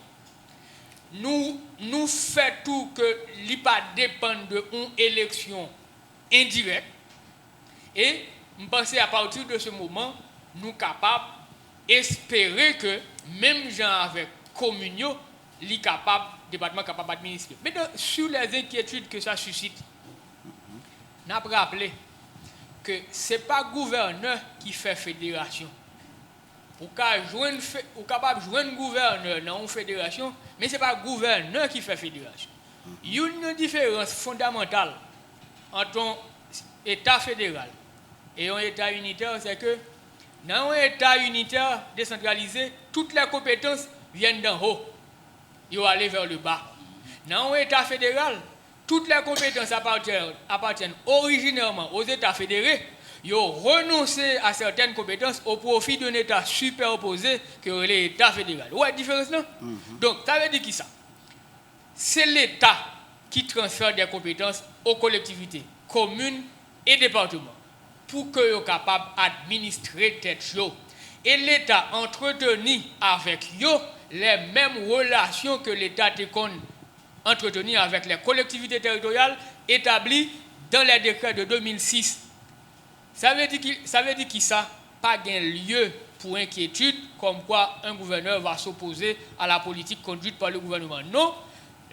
nous, nous fait tout que li pas dépendre de une élection indirecte. Et je pense à partir de ce moment, nous capables espérer que, même gens avec communion, li capable, département capable administrer. Maintenant, sur les inquiétudes que ça suscite, n ap raple ke se pa gouvènè ki fè federasyon. Ou ka jwenn fe, ou kapab jwenn gouvènè nan yon federasyon, men se pa gouvènè ki fè federasyon. Youn nan diferans fondamantal ant yon eta federal e yon eta initè, se ke nan yon eta initè desantralize, toutes les compétences viennent d'en haut, yo ale vers le bas. Nan yon eta federal, toutes les compétences appartiennent, appartiennent originellement aux États fédérés, ils ont renoncé à certaines compétences au profit d'un État superposé que les États fédéraux. Ou wè diferans lan? Donk, sa vle di ki sa? Se Leta ki transfè de konpetans o kolektivite, komin e depatman, pou ke yo kapab administre tèt yo. E Leta antreteni avèk yo les mêmes relations que Leta te konn antreteni avèk les collectivités territoriales établies dans les décrets de deux mille six. Sa vle di ki, sa vle di ki sa? Pa gen lye pour inquiétude comme quoi un gouverneur va s'opposer à la politique conduite par le gouvernement. Non,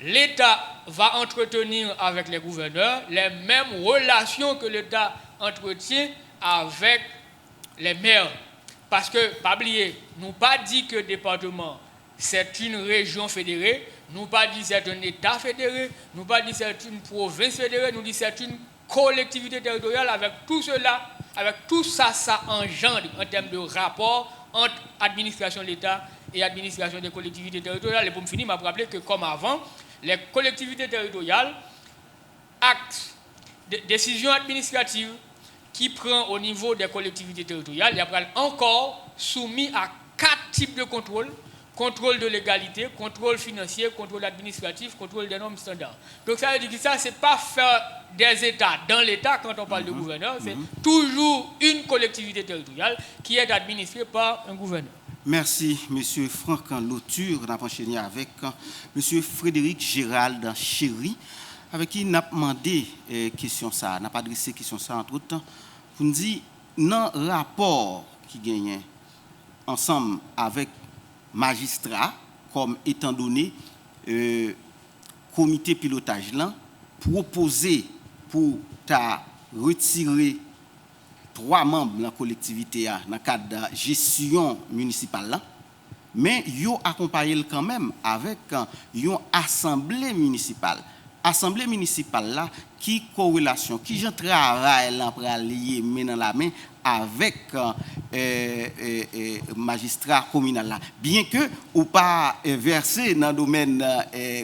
l'État va entretenir avec les gouverneurs les mêmes relations que l'État entretient avec les maires. Paske, pa bliye, nou pa di ke depatman c'est une région fédérée, nou pa di c'est un État fédéré, nou pa di c'est une province fédérée, nou di c'est une collectivité territoriale avec tout cela, avec tout ça, ça engendre en termes de rapport entre administration de l'État et administration des collectivités territoriales. Et pour me finir, je rappelle que comme avant, les collectivités territoriales, actes, de, décisions administratives qui prend au niveau des collectivités territoriales, il y a encore soumis à quatre types de contrôle: contrôle de légalité, contrôle financier, contrôle administratif, contrôle des normes standards. Donc ça veut dire que ça, c'est pas faire des États dans l'État quand on parle de gouverneur, c'est toujours une collectivité territoriale qui est administrée par un gouverneur. Mèsi, mesye Franck Lauture. N ap anchene avèk mesye Frédéric Gérald Chéry, avèk ki n ap mande eh, kesyon sa a, n ap adrese kesyon sa a, antretan, pou n di, nan rapò ki genyen ansanm avèk majistra, kòm etandone eh, komite pilotaj lan pwopoze pou ta retire twa manm nan kolektivite a nan kad jesyon minisipal la, men yo akonpaye l kanmenm avèk yon asanble minisipal. Asanble minisipal la, ki korelasyon, ki jan travay lan pral ye men nan lamen avèk majistra kominal la? Byenke ou pa vèse nan domèn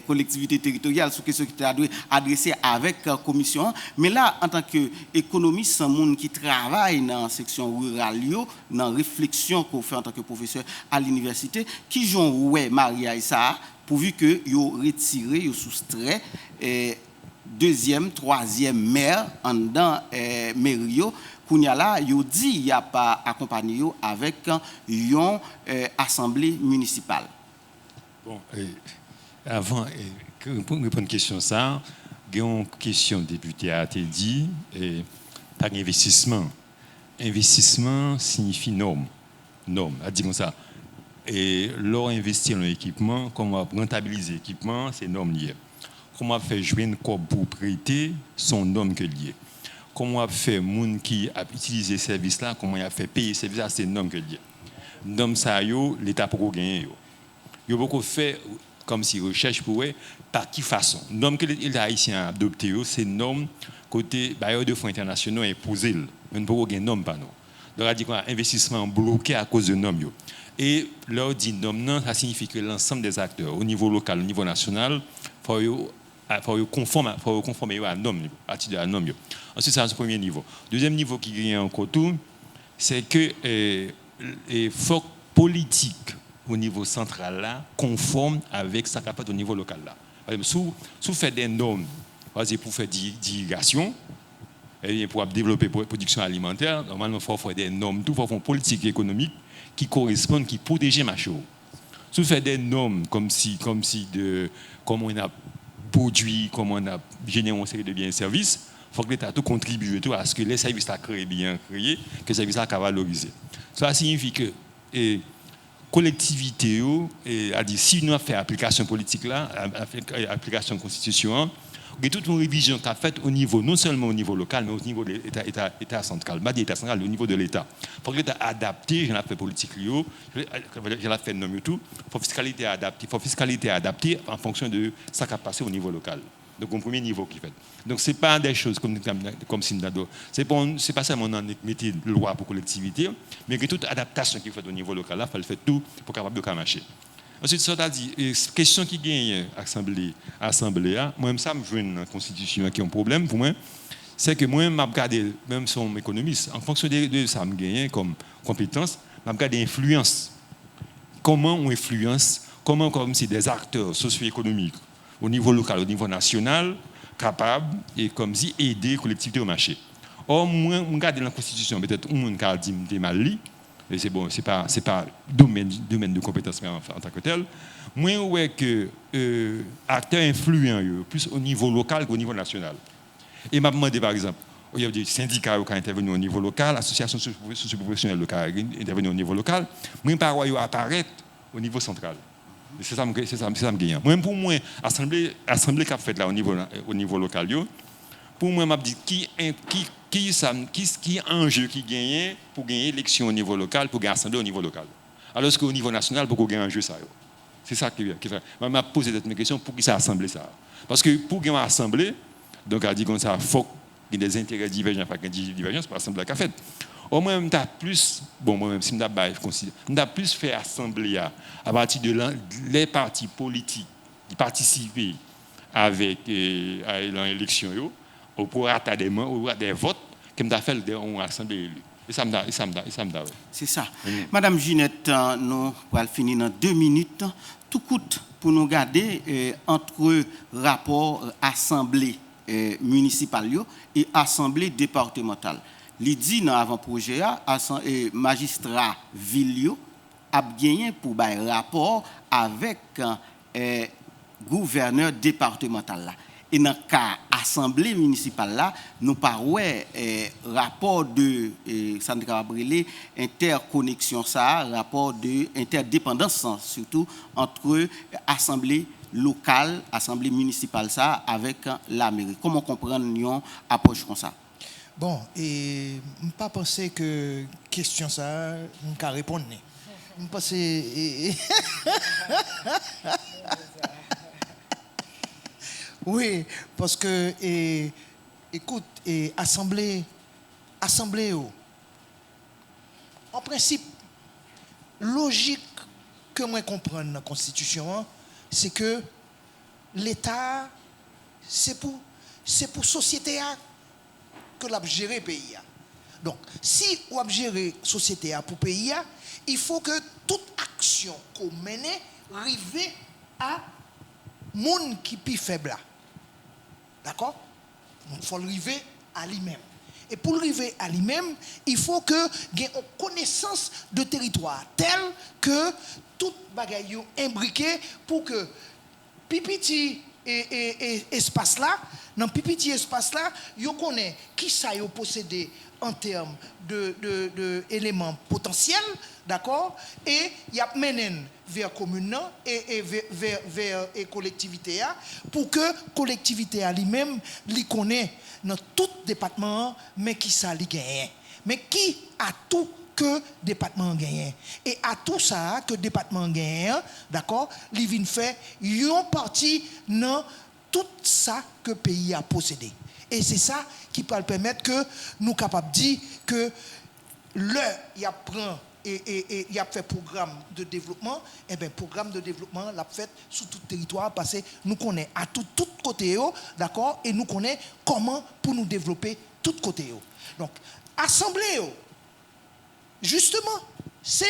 kolektivite teritoryal sou kesyon ki ta dwe adrese avèk komisyon an, men la, antanke ekonomis, moun ki travay nan seksyon riral yo, nan refleksyon ke w fè antanke pwofesè a linivèsite, ki jan w wè maryaj sa a, pouvi ke yo retire, yo soustrè dezyèm, twazyèm mè anndan meri yo, kounye a la, yo di y ap akonpanye yo avèk yon asanble minisipal. Bon, avan pou m reponn kesyon sa a, gen yon kesyon depite a te di, pa gen envestisman. Envestisman siyifi nòm. Nòm, a di konsa, lè w envesti nan ekipman, kòman w ap rantabilize ekipman an, se nòm li ye. Kòman w ap fè jwenn kòb pou w prete, se yon nòm ke l ye. Kòman w ap fè moun ki ap itilize sèvis la, kòman y ap fè peye sèvis la, se nòm ke l ye. Nòm sa yo, Leta poko genyen yo. Yo poko fè kòmsi rechèch pou wè pa ki fason. Nòm ke Leta ayisyen an adopte yo, se nòm kote bayè de fon entènasyonal enpoze l, men nou poko gen nòm pa nou. Donk, sa di konsa, envestisman an bloke akoz de nòm yo. E lè w di nòm nan, sa siyifi ke lansanm dè aktè, o nivo lokal, o nivo nasyonal, fò yo fò yo konfòm, fò yo konfòme yo a nòm yo, atitid a nòm yo. Answit, sa se premye nivo. Dezyèm nivo ki genyen ankò tou, se ke fòk politik o nivo santral la konfòm avèk sa k ap fèt o nivo lokal la. Pa egzanp, si w fè de nòm, pa egzanp, pou fè dirigasyon, ebyen, pou ap devlope pwodiksyon alimantè, nòmalman, fò w fè de nòm tou, fò w fè yon politik ekonomik ki koresponn, ki pwoteje mache w. Si w fè de nòm kòmsi, kòmsi de kòman n ap pwodui, kòman n ap jenere yon seri de byen e sèvis, fòk Leta tou kontribye tou aske lè sèvis la kreye, byen an kreye, ke sèvis la ka valorize. Sa siyifi ke kolektivite yo, a di si nou ap fè aplikasyon politik la, aplikasyon konstitisyon an, gen tout yon revizyon k ap fèt o nivo, non sèlman o nivo lokal, men o nivo Eta, Eta, Eta santral. M pa di Eta santral, o nivo de Leta. Fòk Leta adapte jan l ap fè politik li yo, jan l ap fè nòm yo tou. Fò fiskalite a adapte, fò fiskalite a adapte an fonksyon de sa k ap pase o nivo lokal. Donk, yon premye nivo ki fèt. Donk, se pa de choz kòm, kòmsi m ta di w, se pa, se pa sèlman nan mete lwa pou kolektivite, men gen tout adaptasyon ki fèt o nivo lokal la, fò l fèt tou pou kapab yo ka mache. Answit, sa w ta di, kesyon ki genyen asanble, asanble a, mwen menm sa m jwenn nan konstitisyon an ki yon pwoblèm pou mwen, se ke mwen menm m ap gade, menm si yon ekonomis, an fonksyon de, de sa m genyen kòm konpetans, m ap gade enfliyans. Kòman yon enfliyans, kòman kòmsi de aktè sosyo-ekonomik o nivo lokal, o nivo nasyonal, kapab, e kòmsi ede kolektivite yo mache. Ò, mwen, m gade nan konstitisyon, petèt yon moun ka di m te mal li, e se bon, se pa, se pa domèn, domèn de konpetans mwen an, an tan ke tèl. Mwen wè ke aktè enfliyan yo plis o nivo lokal ke o nivo nasyonal. E m ap mande, pa egzanp, o nivo de sendika yo ka entèveni o nivo lokal, asosyasyon sosyo-pwofesyonèl yo ka entèveni o nivo lokal. Mwen pa wè yo aparèt o nivo santral. Se sa m, se sa, se sa m genyen. Mwen, pou mwen, asanble, asanble k ap fèt la o nivo, o nivo lokal yo, pou mwen, m ap di ki, ki, ki, sa, ki, ki anje ki genyen pou gen eleksyon o nivo lokal, pou gen asanble o nivo lokal. Alòske o nivo nasyonal, poko gen anje sa yo. Se sa ki, ki fè. Mwen, m ap poze tèt mwen kesyon, poukisa asanble sa a? Paske pou gen yon asanble, donk, a di konsa, fòk gen de enterè divèjan, fòk gen divèjans pou asanble a ka fèt. Ò, mwen, m ta plis, bon, mwen menm, si m ta bay konsi, m ta plis fè asanble a apati de lè pati politik ki patisipe avèk, nan eleksyon yo, o prorata de manm, o prorata de vòt, ke m ta fè l de yon asanble eli. E sa m ta, e sa m ta, e sa m ta wè. Se sa. Madanm Ginette, nou pral fini nan de minit. Tou kout pou nou gade antre rapò asanble minisipal yo e asanble depatmantal. Li di nan avan pwojè a, majistra vil yo ap genyen pou bay rapò avèk gouvènè depatmantal la. E nan ka asanble minisipal la, nou pa wè rapò de, sa n te kapab rele entèkoneksyon sa a, rapò de entèdepandans, sitou antre asanble lokal, asanble minisipal sa a avèk lameri. Kòman w konprann yon apwòch konsa? Bon, e, m pa panse ke kesyon sa a, m ka reponn li. M panse, e, e, wi, paske, e, ekout, e, asanble, asanble yo, an prensip, lojik ke mwen konprann nan konstitisyon an, se ke Leta a, se pou, se pou sosyete a ke l ap jere peyi a. Donk, si w ap jere sosyete a pou peyi a, il faut que tout aksyon ke w mennen rive a moun ki pi fèb la. Dakò? Donk, fò l rive a li menm. E pou l rive a li menm, il faut que gen yon konesans de teritwa tèl ke tout bagay yo enbrike pou ke pi piti e, e, e, espas la, nan pi piti espas la, yo konnen kisa yo posede an tèm de, de, de eleman potansyèl, dakò? E y ap mennen n vè komin nan e, e vè, vè, vè, e kolektivite a, pou ke kolektivite a li menm, li konnen nan tout depatman an, men kisa li genyen. Men ki atou ke depatman an genyen? E atou sa a ke depatman an genyen an, dakò, li vin fè yon pati nan tout sa ke peyi a posede. E se sa ki pral pèmèt ke nou kapab di ke lè y ap pran e, e, e y ap fè pwogram de devlopman, enben, pwogram de devlopman an, l ap fèt sou tout teritwa a, paske nou konnen atou tout kote yo, dakò, e nou konnen kòman pou nou devlope tout kote yo. Donk, asanble yo, jisteman, se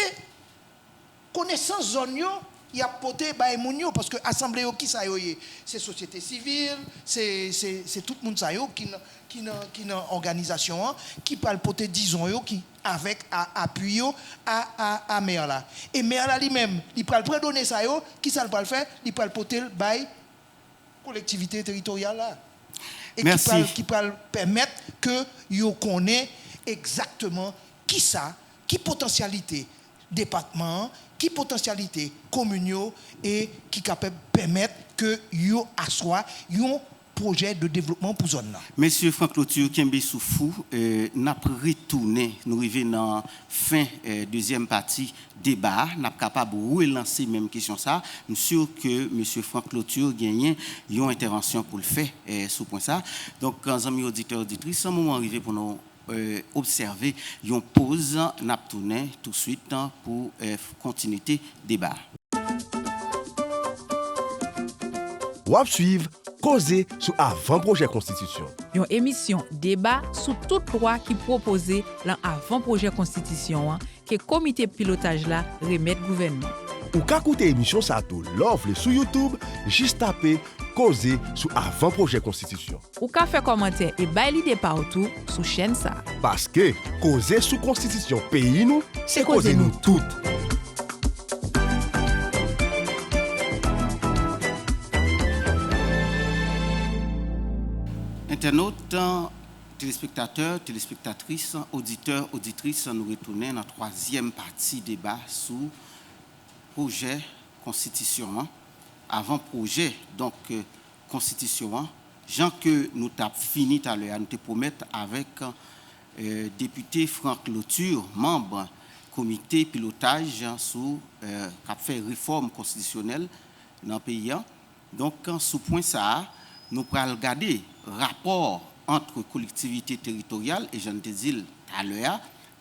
konesans zòn yo y ap pote bay moun yo, paske asanble yo, kisa yo ye? Se sosyete sivil, se, se, se tout moun sa yo ki nan, ki nan, ki nan òganizasyon an, ki pral pote dizon yo, ki avèk a, apui yo a, a, a mè la. E mè la li menm, li pral pran done sa yo, kisa l pral fè? Li pral pote l bay kolektivite teritoryal la. E ki pral, ki pral pèmèt ke yo konnen egzakteman kisa, ki potansyalite depatman an, ki potansyalite komin yo, e ki kapab pèmèt ke yo aswa yon pwojè de devlopman pou zòn nan. Mesye Franck Lotur, kenbe souf ou, eh, n ap retounen, nou rive nan fen, eh, dezyèm pati deba a, n ap kapab relanse menm kesyon sa a. M si ke mesye Franck Lotur genyen yon entèvansyon pou l fè, eh, sou pwen sa a. Donk, zanmi oditè, oditris, moman an rive pou nou, eh, obsève yon poz. N ap tounen touswit pou, eh, kontinite deba a. W ap swiv Koze sou Avan Pwojè Konstitisyon. Yon emisyon deba sou tout lwa ki pwopoze lan avan pwojè konstitisyon an ke komite pilotaj la remèt gouvènman. Ou ka koute emisyon sa tou lè w vle sou YouTube, jis tape Koze sou Avan Pwojè Konstitisyon. Ou ka fè kòmantè e bay lide pa w tou sou chèn sa a. Paske koze sou konstitisyon peyi nou, se koze nou tout. Entènot, telespektatè, telespektatris, oditè, oditris, nou retounen nan twazyèm pati deba sou pwojè konstitisyon an, avan pwojè, donk, konstitisyon an, jan ke nou t ap fini talè a, nou te pwomèt avèk, eh, depite Franck Lotur, manm komite pilotaj sou, eh, k ap fè refòm konstitisyonèl nan peyi a. Donk, sou pwen sa a, nou pral gade rapò ant kolektivite teritoryal, e jan n te di l talè a,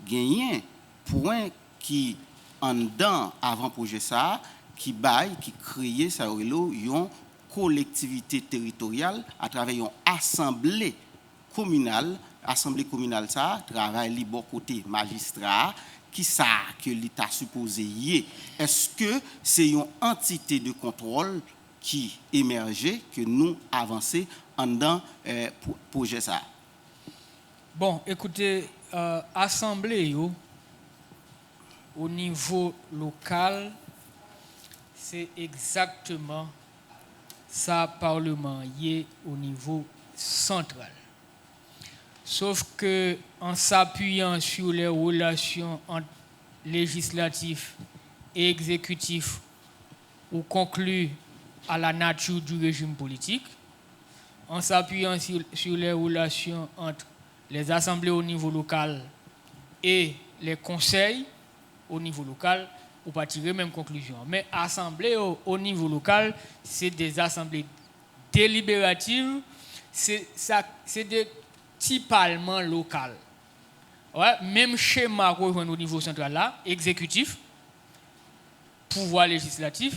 genyen pwen ki anndan avan pwojè sa a, ki bay, ki kreye sa yo rele yon kolektivite teritoryal atravè yon asanble kominal. Asanble kominal sa a, travay li bò kote majistra a, kisa ke li ta sipoze ye? Èske se yon antite de kontwòl ki emèje, ke nou avanse anndan, eh, pwo-, pwojè sa a? Bon, ekoute, eh, asanble yo, o nivo lokal, se egzakteman sa palman an ye o nivo santral. Sauf que, en s'appuyant sur les relations entre législatif et exécutif ou conclues à la nature du régime politique, en s'appuyant sur, sur les relations entre les assemblées au niveau local et les conseils au niveau local, ou pa tire menm konklizyon an. Men asanble yo o nivo lokal, se de asanble deliberativ, se sa, se de ti palman lokal. Wè, menm chema ke w jwenn o nivo santral la, egzekitif, pouvwa lejislatif,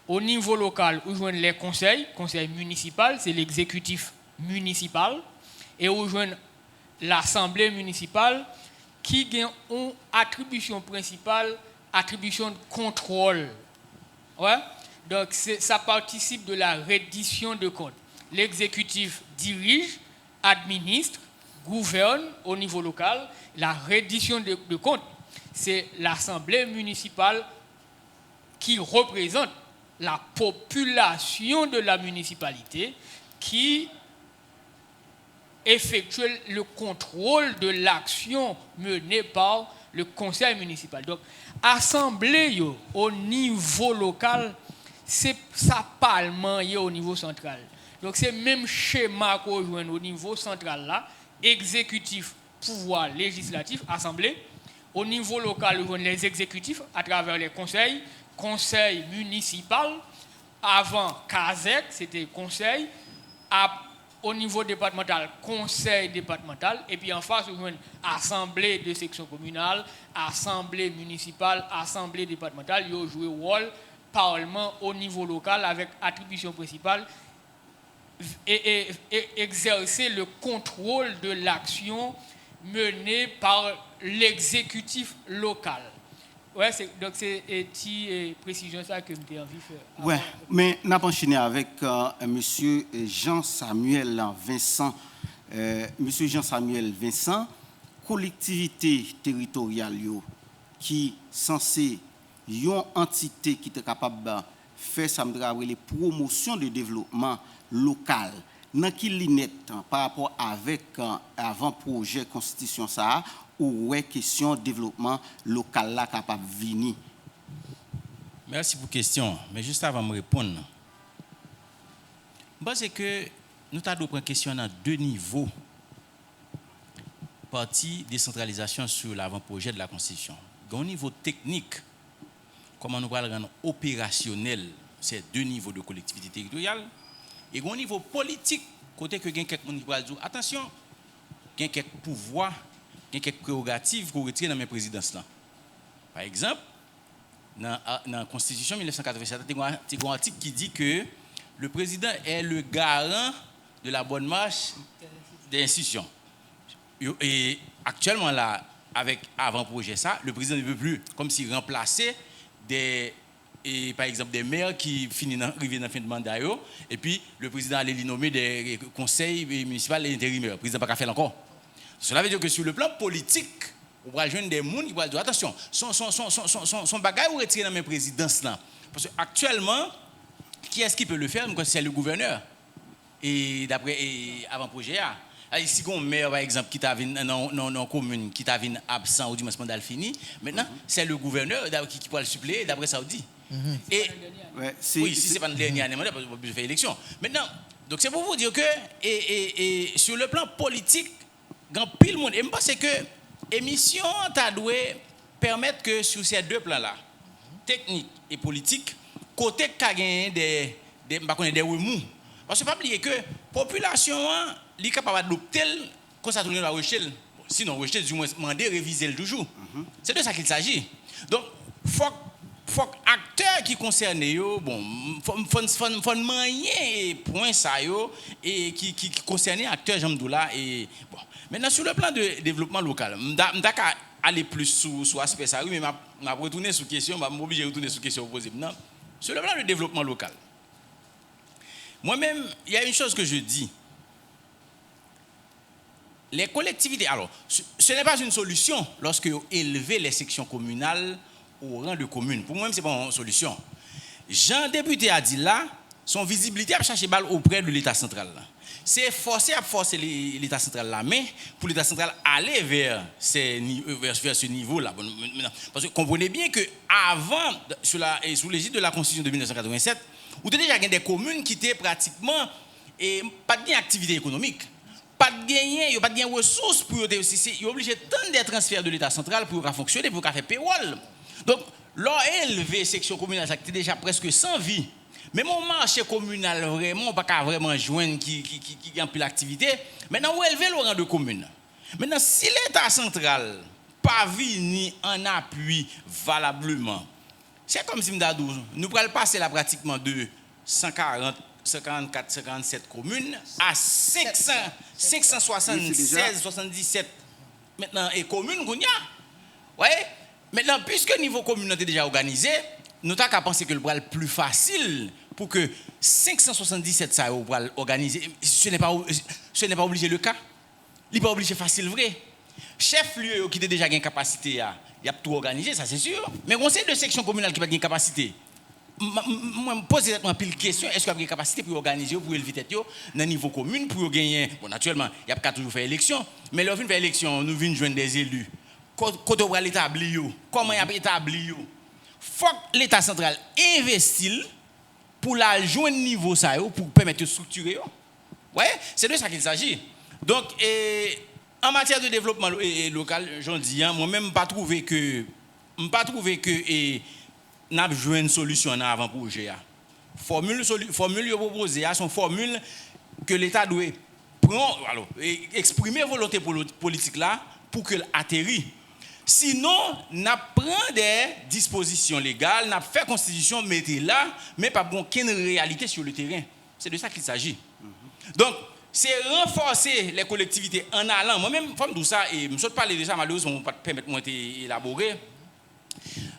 o nivo lokal, ou jwenn lè konsèy, konsèy minisipal, se legzekitif minisipal, e ou jwenn lasanble minisipal ki gen yon atribisyon prensipal, atribisyon de kontwòl. Wè? Donk, se, ça participe de la reddition de comptes. L'exécutif dirige, administre, gouverne au niveau local. La reddition de, de comptes, c'est l'assemblée municipale qui représente la population de la municipalité qui effectuer le contrôle de l'action menée par le conseil municipal. Donk, asanble yo o nivo lokal, se sa palman ye o nivo santral. Donk, se menm chema ke w jwenn o nivo santral la, egzekitif, pouvwa lejislatif, asanble. O nivo lokal, ou jwenn les exécutifs à travers les conseils, konsèy minisipal, avan kazèk, se te konsèy, ap, o nivo depatmantal, konsèy depatmantal, epi anfas ou jwenn asanble de seksyon kominal, asanble minisipal, asanble depatmantal, yo jwe wòl palman o nivo lokal avèk atribisyon prensipal e, e, e exercer le contrôle de l'action menée par l'exécutif local. Wè, se, donk se e, ti e, presizyon sa ke m te anvi fè. Wè, avan. Men n ap anchene avèk e, mesye Jean Samuel Vincent. E, mesye Jean Samuel Vincent, kolektivite teritoryal yo ki sanse yon antite ki te kapab fè sa m te ka rele pwomosyon de devlopman lokal. Nan ki linèt, pa rapò avèk avan pwojè konstitisyon sa a, ou wè kesyon devlopman lokal la kapab vini? Mèsi pou kesyon an. Men jis avan m reponn, m panse ke nou ta dwe pran kesyon an nan de nivo. Pati desantralizasyon sou lavan pwojè de la konstitisyon. Gen yon nivo teknik, kòman nou pral rann operasyonèl ces deux niveaux de collectivité territoriale, e gen yon nivo politik, kote ke gen kèk moun ki pral di w, atansyon, gen kèk pouvwa, gen kèk prewogativ ke w retire nan men prezidans lan. Pa egzanp, nan, nan konstitisyon mil nèf san katrevennsèt la, te gen yon atik ki di ke le président est le garant de la bonne marche des institutions. E aktyèlman la, avèk avan pwojè sa, le président ne peut plus, kòmsi, ranplase de, e, pa egzanp, de mè ki fini nan, rive nan fen de manda yo, epi le président ale li nome de konsèy minisipal enterimè. Prezidan pa ka fè l ankò. Cela veut dire que sur le plan politique, ou pral jwenn de moun ki pral di w, atansyon, se yon, se yon, se yon, se yon, se yon, se yon bagay ou retire nan men prezidans lan. Paske aktyèlman, qui est-ce qui peut le faire? M kwè c'est le gouverneur. E daprè e, avan pwojè a. Sa vle di, si gen yon mè, pa egzanp, ki ta vin nan, nan, nan yon komin, ki ta vin absan, oudimwens manda l fini, mentnan, c'est le gouverneur ki, ki pral sipleye, daprè sa w di. E, wi, si se pa nan dènye ane manda, paske w pa bezwen fè eleksyon. Mentnan, donk, se pou vous dire que, e, e, e, sur le plan politique, gen anpil moun, e m panse ke emisyon an ta dwe pèmèt ke sou se de plan la, teknik e politik, kote k ka genyen de, de, m pa konnen, de remou. Paske pa bliye ke popilasyon an, li kapab adopte l, konsa tou li va rejte l. Bon, sinon, rejte, dimwens, mande revize l toujou. Se de sa qu'il s'agit. Donk, fòk, fòk aktè ki konsène yo, bon, fò, fò, fò, fò n manyen pwen sa yo e ki, ki, ki konsène aktè, jan m di w la, e, bon. Mentnan, sur le plan de devlopman lokal, m ta, m ta ka ale plis sou, sou aspè sa, wi, men m ap, m ap retounen sou kesyon, m ap, m oblije retounen sou kesyon ou poze m nan. Sur le plan de devlopman lokal, mwen menm, il y a une chose que je dis. Les collectivités, alors, ce, ce n'est pas une solution lorsque yo elve les sections communales au rang de commune. Pou mwen, se pa yon solisyon. Jan depite a di la, se yon vizibilite y ap chache ba l oprè de Leta santral la. Se fòse y ap fòse Leta santral la men pou Leta santral ale vè se, vè, vè se nivo la. Bon, paske konprann byen ke avan, sou la, sou lejid de la Constitution de mil nèf san katrevennsèt, ou te deja gen de komin ki te pratikman, e, pa t gen aktivite ekonomik. pa t genyen, yo pa t gen resous pou yo te, se, se, yo oblije tann de transfè de Leta santral pou yo ka fonksyone, pou yo ka fè pewòl. Donk, lè w elve seksyon kominal sa ki te deja prèske san vi, menm yon mache kominal vrèman, ou pa ka vrèman jwenn ki, ki, ki, ki gen anpil aktivite, mentnan ou elve l o ran de komin. Mentnan, si Leta santral pa vini an apui valableman, se kòmsi m ta di w, nou pral pase la pratikman de san karant, san karannkat, san karannsèt komin a senk san, senk san swasannsèz, swasanndisèt mentnan e komin kounye a. Wi. Mentnan, piske nivo komin nan te deja òganize, nou ta ka panse ke l pral pli fasil pou ke senk san swasanndisèt sa yo pral òganize. Ce n'est pas, ce n'est pas obligé le cas. Li pa oblije fasil vre. Chèf lye yo ki te deja gen kapasite a, y ap tou òganize, sa se si. Men gon seri de seksyon kominal ki pa t gen kapasite. M, m, mwen, m poze tèt mwen anpil kesyon, èske y ap gen kapasite pou yo òganize yo, pou yo elve tèt yo nan nivo komin, pou yo genyen, bon, natirèlman, y ap ka toujou fè eleksyon, men lè yo fin fè eleksyon, nou vin jwenn de eli. Ko-, kote yo pral etabli yo? Kòman y ap etabli yo? Fòk Leta santral envesti l pou l al jwenn nivo sa yo, pou pèmèt yo estriktire yo. Wi, c'est de ça qu'il s'agit. Donk, e, an matyè de devlopman lo-, e, e, lokal, jan w di a, mwen menm, m pa twouve ke, m pa twouve ke, e, n ap jwenn solisyon nan avan pwojè a. Fòmil soli-, fòmil yo pwopoze a, se yon fòmil ke Leta dwe pran, alò, e, eksprime volonte polo-, politik la pou ke l ateri. Sinon, n ap pran de dispozisyon legal, n ap fè konstitisyon, mete la, men p ap gen okenn reyalite sur le terrain. C'est de ça qu'il s'agit. Donk, se ranfòse les collectivités en allant. Mwen menm, fò m di w sa, e m sot pale de sa, malerezman, ou pa t pèmèt mwen te elabore.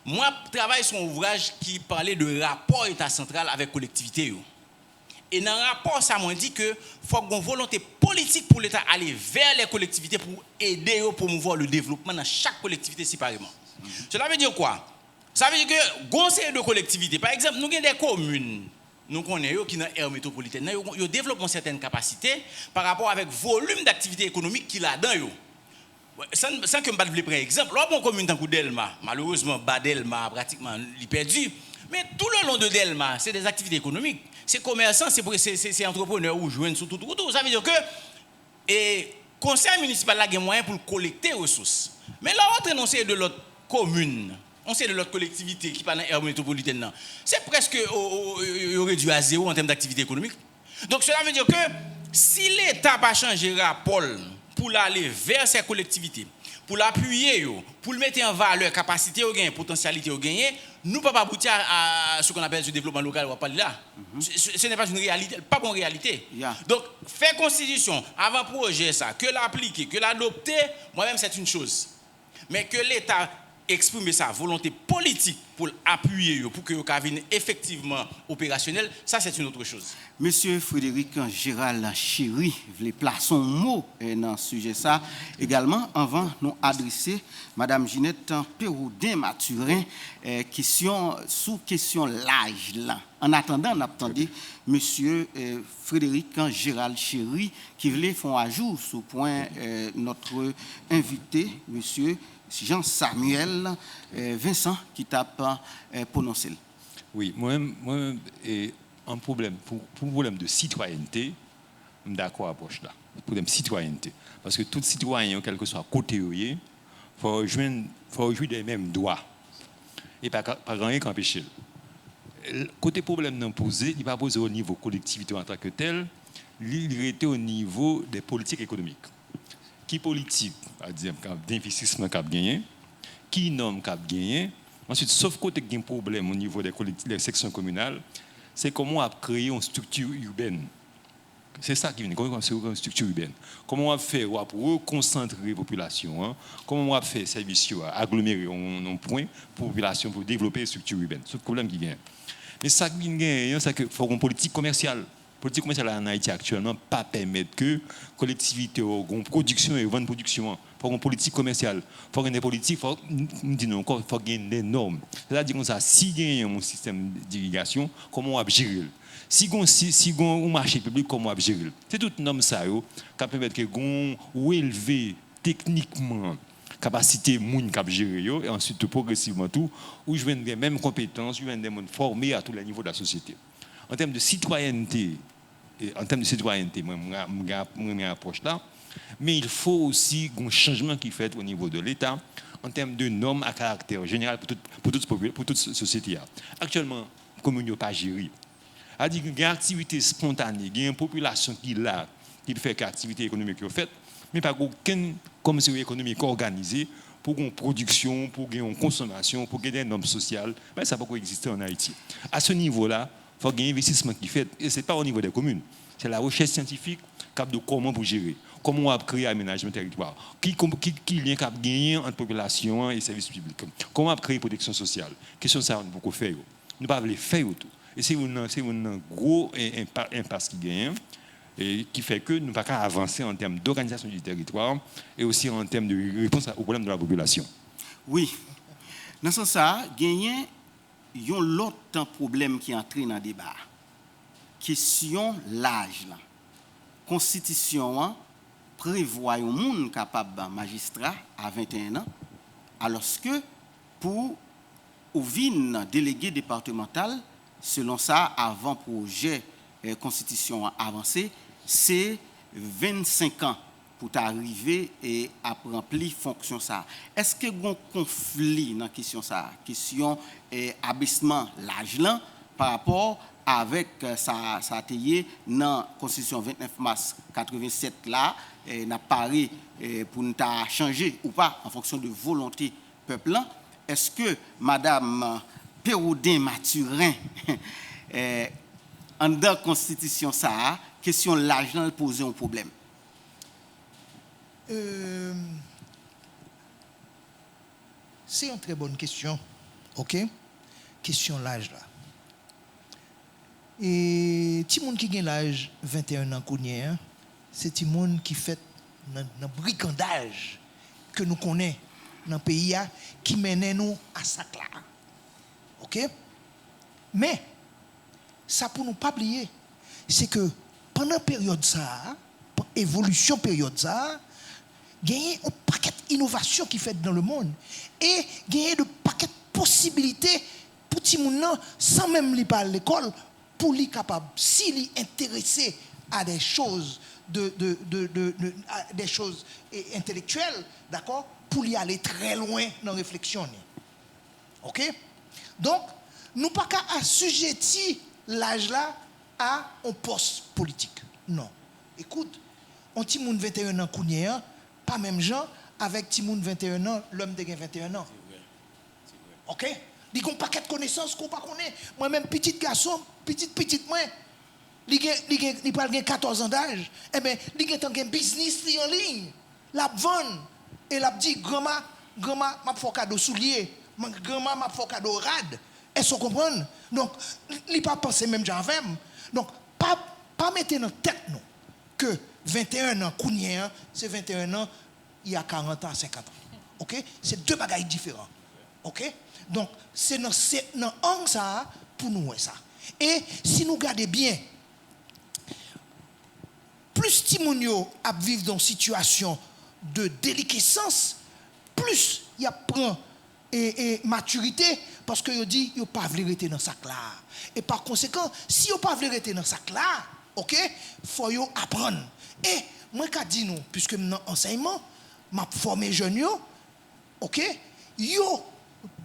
Mwen ap travay sou yon ouvraj ki pale de rapò Eta santral avèk kolektivite yo. E nan rapò sa, mwen di ke fòk gon volonte politik pou Leta ale vè les collectivités pou ede yo pwomouvwa le devlopman nan chak kolektivite separeman. Cela veut dire quoi? Sa vle di ke gon seri de kolektivite, pa egzanp, nou gen de komin, nou konnen yo, ki nan aire métropolitaine nan, yo, yo devlope yon sètèn kapasite pa rapò avèk volim daktivite ekonomik ki ladan yo. San, san ke m pa t vle pran egzanp, lè w pran yon komin tankou Dèlma, malerezman, ba Dèlma, pratikman, li pèdi. Men tou le lon de Dèlma, se de aktivite ekonomik. Se komèsan, se, se, se, se antreprenè ou jwenn sou tout wout ou. Sa vle di ke, e, konsèy minisipal la gen mwayen pou l kolekte resous. Men lè w antre nan yon seri de lòt komin, yon seri de lòt kolektivite ki pa nan aire métropolitaine nan, se prèske, o, o, o, yo, yo redui a zewo an tèm daktivite ekonomik. Donk, cela veut dire que si Leta pa chanje rapò l pou l ale vè sè kolektivite, pou l apiye yo, pou l mete an valè kapasite yo genyen, potansyalite yo genyen, nou p ap abouti a, a ce qu'on appelle ce développement local w ap pale la. Ce, ce, ce n'est pas une réalité, pa gon reyalite. Donk, fè konstitisyon, avan pwojè sa, ke l aplike, ke l adopte, mwen menm, c'est une chose. Men ke Leta eksprime sa volonte politik pou l apiye yo, pou ke yo ka vin efektivman operasyonèl, sa, c'est une autre chose. Mesye Frédéric Gérald Chéry vle plase yon mo, eh, nan sijè sa egalman, anvan nou adrese Madam Ginette Péroudin Mathurin, eh, kesyon, sou kesyon laj la. An atandan, n ap tande mesye, eh, Frédéric Gérald Chéry ki vle fè yon ajou sou pwen, eh, notre invité, mesye Jean Samuel, eh, Vincent, ki t ap, eh, pwononse l. Wi, mwen menm, mwen menm, e, an pwoblèm, pou, pou pwoblèm de sitwayènte, m dakò apwòch la. Pwoblèm sitwayènte. Paske tout sitwayen yo, kèlkeswa kote yo ye, fò yo jwenn, fò yo jwi de menm dwa. E pa ka, pa gen anyen k anpeche l. L-, kote pwoblèm nan poze, li pa poze o nivo kolektivite antanke tèl, li, li rete o nivo de politik ekonomik. Ki politik, pa egzanp, k ap, denvestisman k ap genyen, ki nòm k ap genyen. Answit, sof kote k gen pwoblèm o nivo de kolekti-, de seksyon kominal, se kòman w ap kreye yon estrikti ibèn. Se sa ki vini, kòman se yon estrikti ibèn. Kòman w ap fè, w ap rekonsantre popilasyon an, kòman w ap fè sèvis yo a aglomere yon, yon pwen pou popilasyon, pou devlope estrikti ibèn. Se pwoblèm ki genyen. Men sa k vin genyen an, se ke fòk yon politik komèsyal. Politik komèsyal la ann Ayiti aktyèlman pa pèmèt ke kolektivite yo gon pwodiksyon e yo vann pwodiksyon an. Fòk gon politik komèsyal. Fòk gen de politik, fòk, m, m di nou ankò, fòk gen de nòm. Sètadi konsa, si genyen yon sistèm dirigasyon, kòman w ap jere l? Si gon, si, si gon yon mache piblik, kòman w ap jere l? Se tout nòm sa yo k ap pèmèt ke gon relve teknikman kapasite moun k ap jere yo, e answit tou pwogresivman tou, ou jwenn gen menm konpetans, ou jwenn de moun fòme a tou lè nivo de la sosyete. An tèm de sitwayènte, e, an tèm de sitwayènte, mwen, mwen, mwen, mwen renmen apwòch la. Men il faut aussi gon chanjman ki fèt o nivo de Leta an tèm de nòm a karaktè jeneral pou tout, pou tout, popi- pou tout sosyete a. Aktyèlman, komin yo pa jere. A di gen aktivite spontane, gen yon popilasyon ki la, ki fè ke aktivite ekonomik yo fèt, men pa gen okenn komisyon ekonomik òganize pou gen yon pwodiksyon, pou gen yon konsomasyon, pou gen de nòm sosyal. Bagay sa poko egziste an Ayiti. A se nivo la, fòk gen envestisman ki fèt, e se pa o nivo de komin. Se la rechèch syantifik k ap di w kòman pou jere, kòman w ap kreye amenajman tèritwa, ki, ki, ki lyen k ap genyen ant popilasyon an e sèvis piblik, kòman w ap kreye pwoteksyon sosyal. Kesyon sa yo, nou poko fè yo. Nou pa vle fè yo tou. E se youn nan, se youn nan gwo e, enpa- enpas ki genyen, e ki fè ke nou pa ka avanse an tèm d'organisation du territoire e osi an tèm de repons o pwoblèm de la popilasyon. Wi. Nan sans sa a, genyen yon lòt pwoblèm ki antre nan deba a. Kesyon laj lan. Konstitisyon an prevwa yon moun kapab majistra a venteyen an, alòske pou ou vin delege depatmantal, selon sa avan pwojè eh, konstitisyon an avanse, se vennsenk an pou ta rive e ap ranpli fonksyon sa a. Èske gon konfli nan kesyon sa a? Kesyon eh, abesman laj lan pa rapò avèk eh, sa sa te ye nan konstitisyon vennèf mas katrevennsèt la, eh, n ap pare eh, pou n ta chanje ou pa an fonksyon de volonte pèp lan. Èske madanm Perraudin Mathurin, eh, anndan konstitisyon sa a, kesyon laj lan poze yon pwoblèm? Euh, c'est une très bonne question, ok? Kesyon laj la. E timoun ki gen laj venteyen an kounye a, se timoun ki fèt nan, nan brigandaj ke nou konnen nan peyi a, ki mennen nou a sa k la. Ok? Men, sa pou nou pa bliye, se ke pandan peryòd sa a, evolisyon peryòd sa a, genyen yon pakèt inovasyon ki fèt dans le monde e genyen de pakèt posibilite pou timoun nan, san menm li pa al lekòl, pou li kapab, si li enterese a des choses de, de, de, de, de, à des choses eh, intellectuelles, d'accord, pou li ale trè lwen nan refleksyon li. Ok? Donk, nou pa ka asijeti laj la a yon pòs politik. Non. Ekout, yon timoun venteyen an kounye a, pa menm jan avèk timoun venteyen an lè m te gen venteyen an. Ok? Li gen yon pakèt konesans ke w pa konnen. Mwen menm, pitit gason, pitit pitit mwen, li gen, li gen, li pral gen katòz an daj, enben, li gentan gen biznis li an liy. L ap vann, e l ap di, granma, granma, m ap fè w kado soulye, granma, m ap fè w kado rad. Èske w konprann? Donk, li pa panse menm jan avè m. Donk, pa, pa mete nan tèt nou ke venteyen an kounye a, se venteyen an il y a quarante ans, cinquante ans. Ok? Se de bagay diferan. Ok? Donk, se nan, se nan ang sa a pou nou wè sa. E si nou gade byen, plis timoun yo ap viv nan sitiyasyon de delikesans, plis y ap pran e, e matirite, paske yo di yo pa vle rete nan sa k la a. E pa konsekan, si yo pa vle rete nan sa k la a, ok, fò yo aprann. E mwen ka di nou, piske m nan ansèyman, m ap fòme jèn yo, ok, yo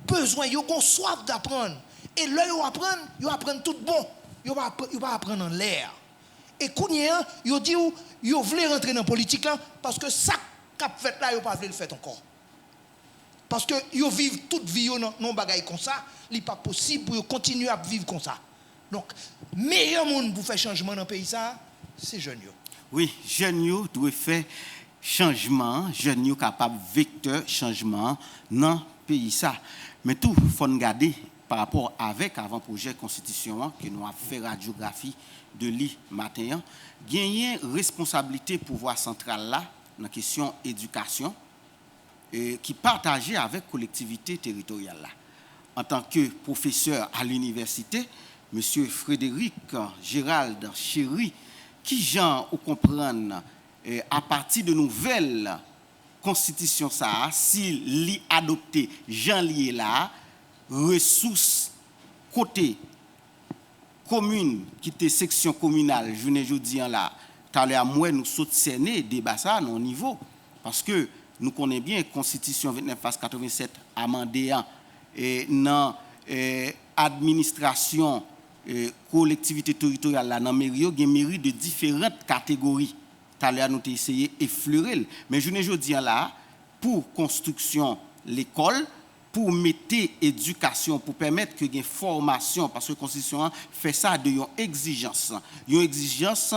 bezwen, yo gon swaf daprann. E lè yo aprann, yo aprann tout bon. Yo pa, yo pa aprann anlè a. E kounye a, yo di w, yo vle rantre nan politik la, paske sa k ap fèt la, yo pa vle l fèt ankò. Paske yo viv tout vi yo nan, nan yon bagay konsa, li pa posib pou yo kontinye ap viv konsa. Donk, meyè moun pou fè chanjman nan peyi sa a, se jèn yo. Wi, jèn yo dwe fè chanjman an, jèn yo kapab vektè chanjman an nan peyi sa. Men tou, fò n gade pa rapò avèk avan pwojè konstitisyon an ke nou ap fè radyografi de li maten an, genyen responsablite pouvwa santral la nan kesyon edikasyon, e, ki pataje avèk kolektivite teritoryal la. Antanke pwofesè a linivèsite, Mesye Frédéric Gérald Chéry, kijan ou konprann, e, apati de nouvèl konstitisyon sa a, si li adopte jan li ye la a, resous kote komin ki te seksyon kominal jounen jodi an la, Talè a m wè nou sot sène deba sa a nan yon nivo, paske nou konnen byen konstitisyon vennèf mas katrevennsèt amande a, e, nan, e, administrasyon, e, kolektivite teritoryal la nan meri yo gen meri de diferan kategori. Talè a nou te eseye eflere l. Men jounen jodi a la, pou konstriksyon lekòl, pou mete edikasyon, pou pèmèt ke gen fòmasyon, paske konstitisyon an fè sa de yon egzijans. Yon egzijans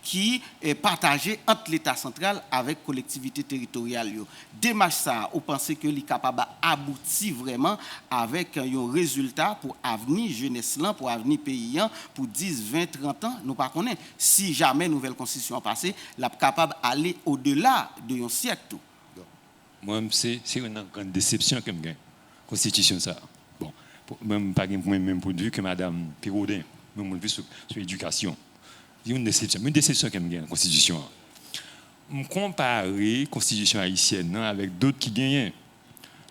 ki, eh, pataje ant Leta santral avèk kolektivite teritoryal yo. Demach sa a, ou panse ke li kapab abouti vrèman avèk yon rezilta pou avni jenès lan, pou avni peyi an, pou dis, ven, trant an? Nou pa konnen. Si jamè nouvèl konstitisyon an pase, l ap kapab ale odela de yon syèk tou. Mwen, se, se youn nan gran desepsyon ke m gen, konstitisyon sa a. Bon, pou, mwen, m pa gen mwen menm pwennvi ke madanm Perraudin, men mwen pwennvi sou, sou edikasyon. Youn desepsyon. Men desepsyon ke m gen nan konstitisyon an. M konpare konstitisyon ayisyèn nan avèk dòt ki genyen.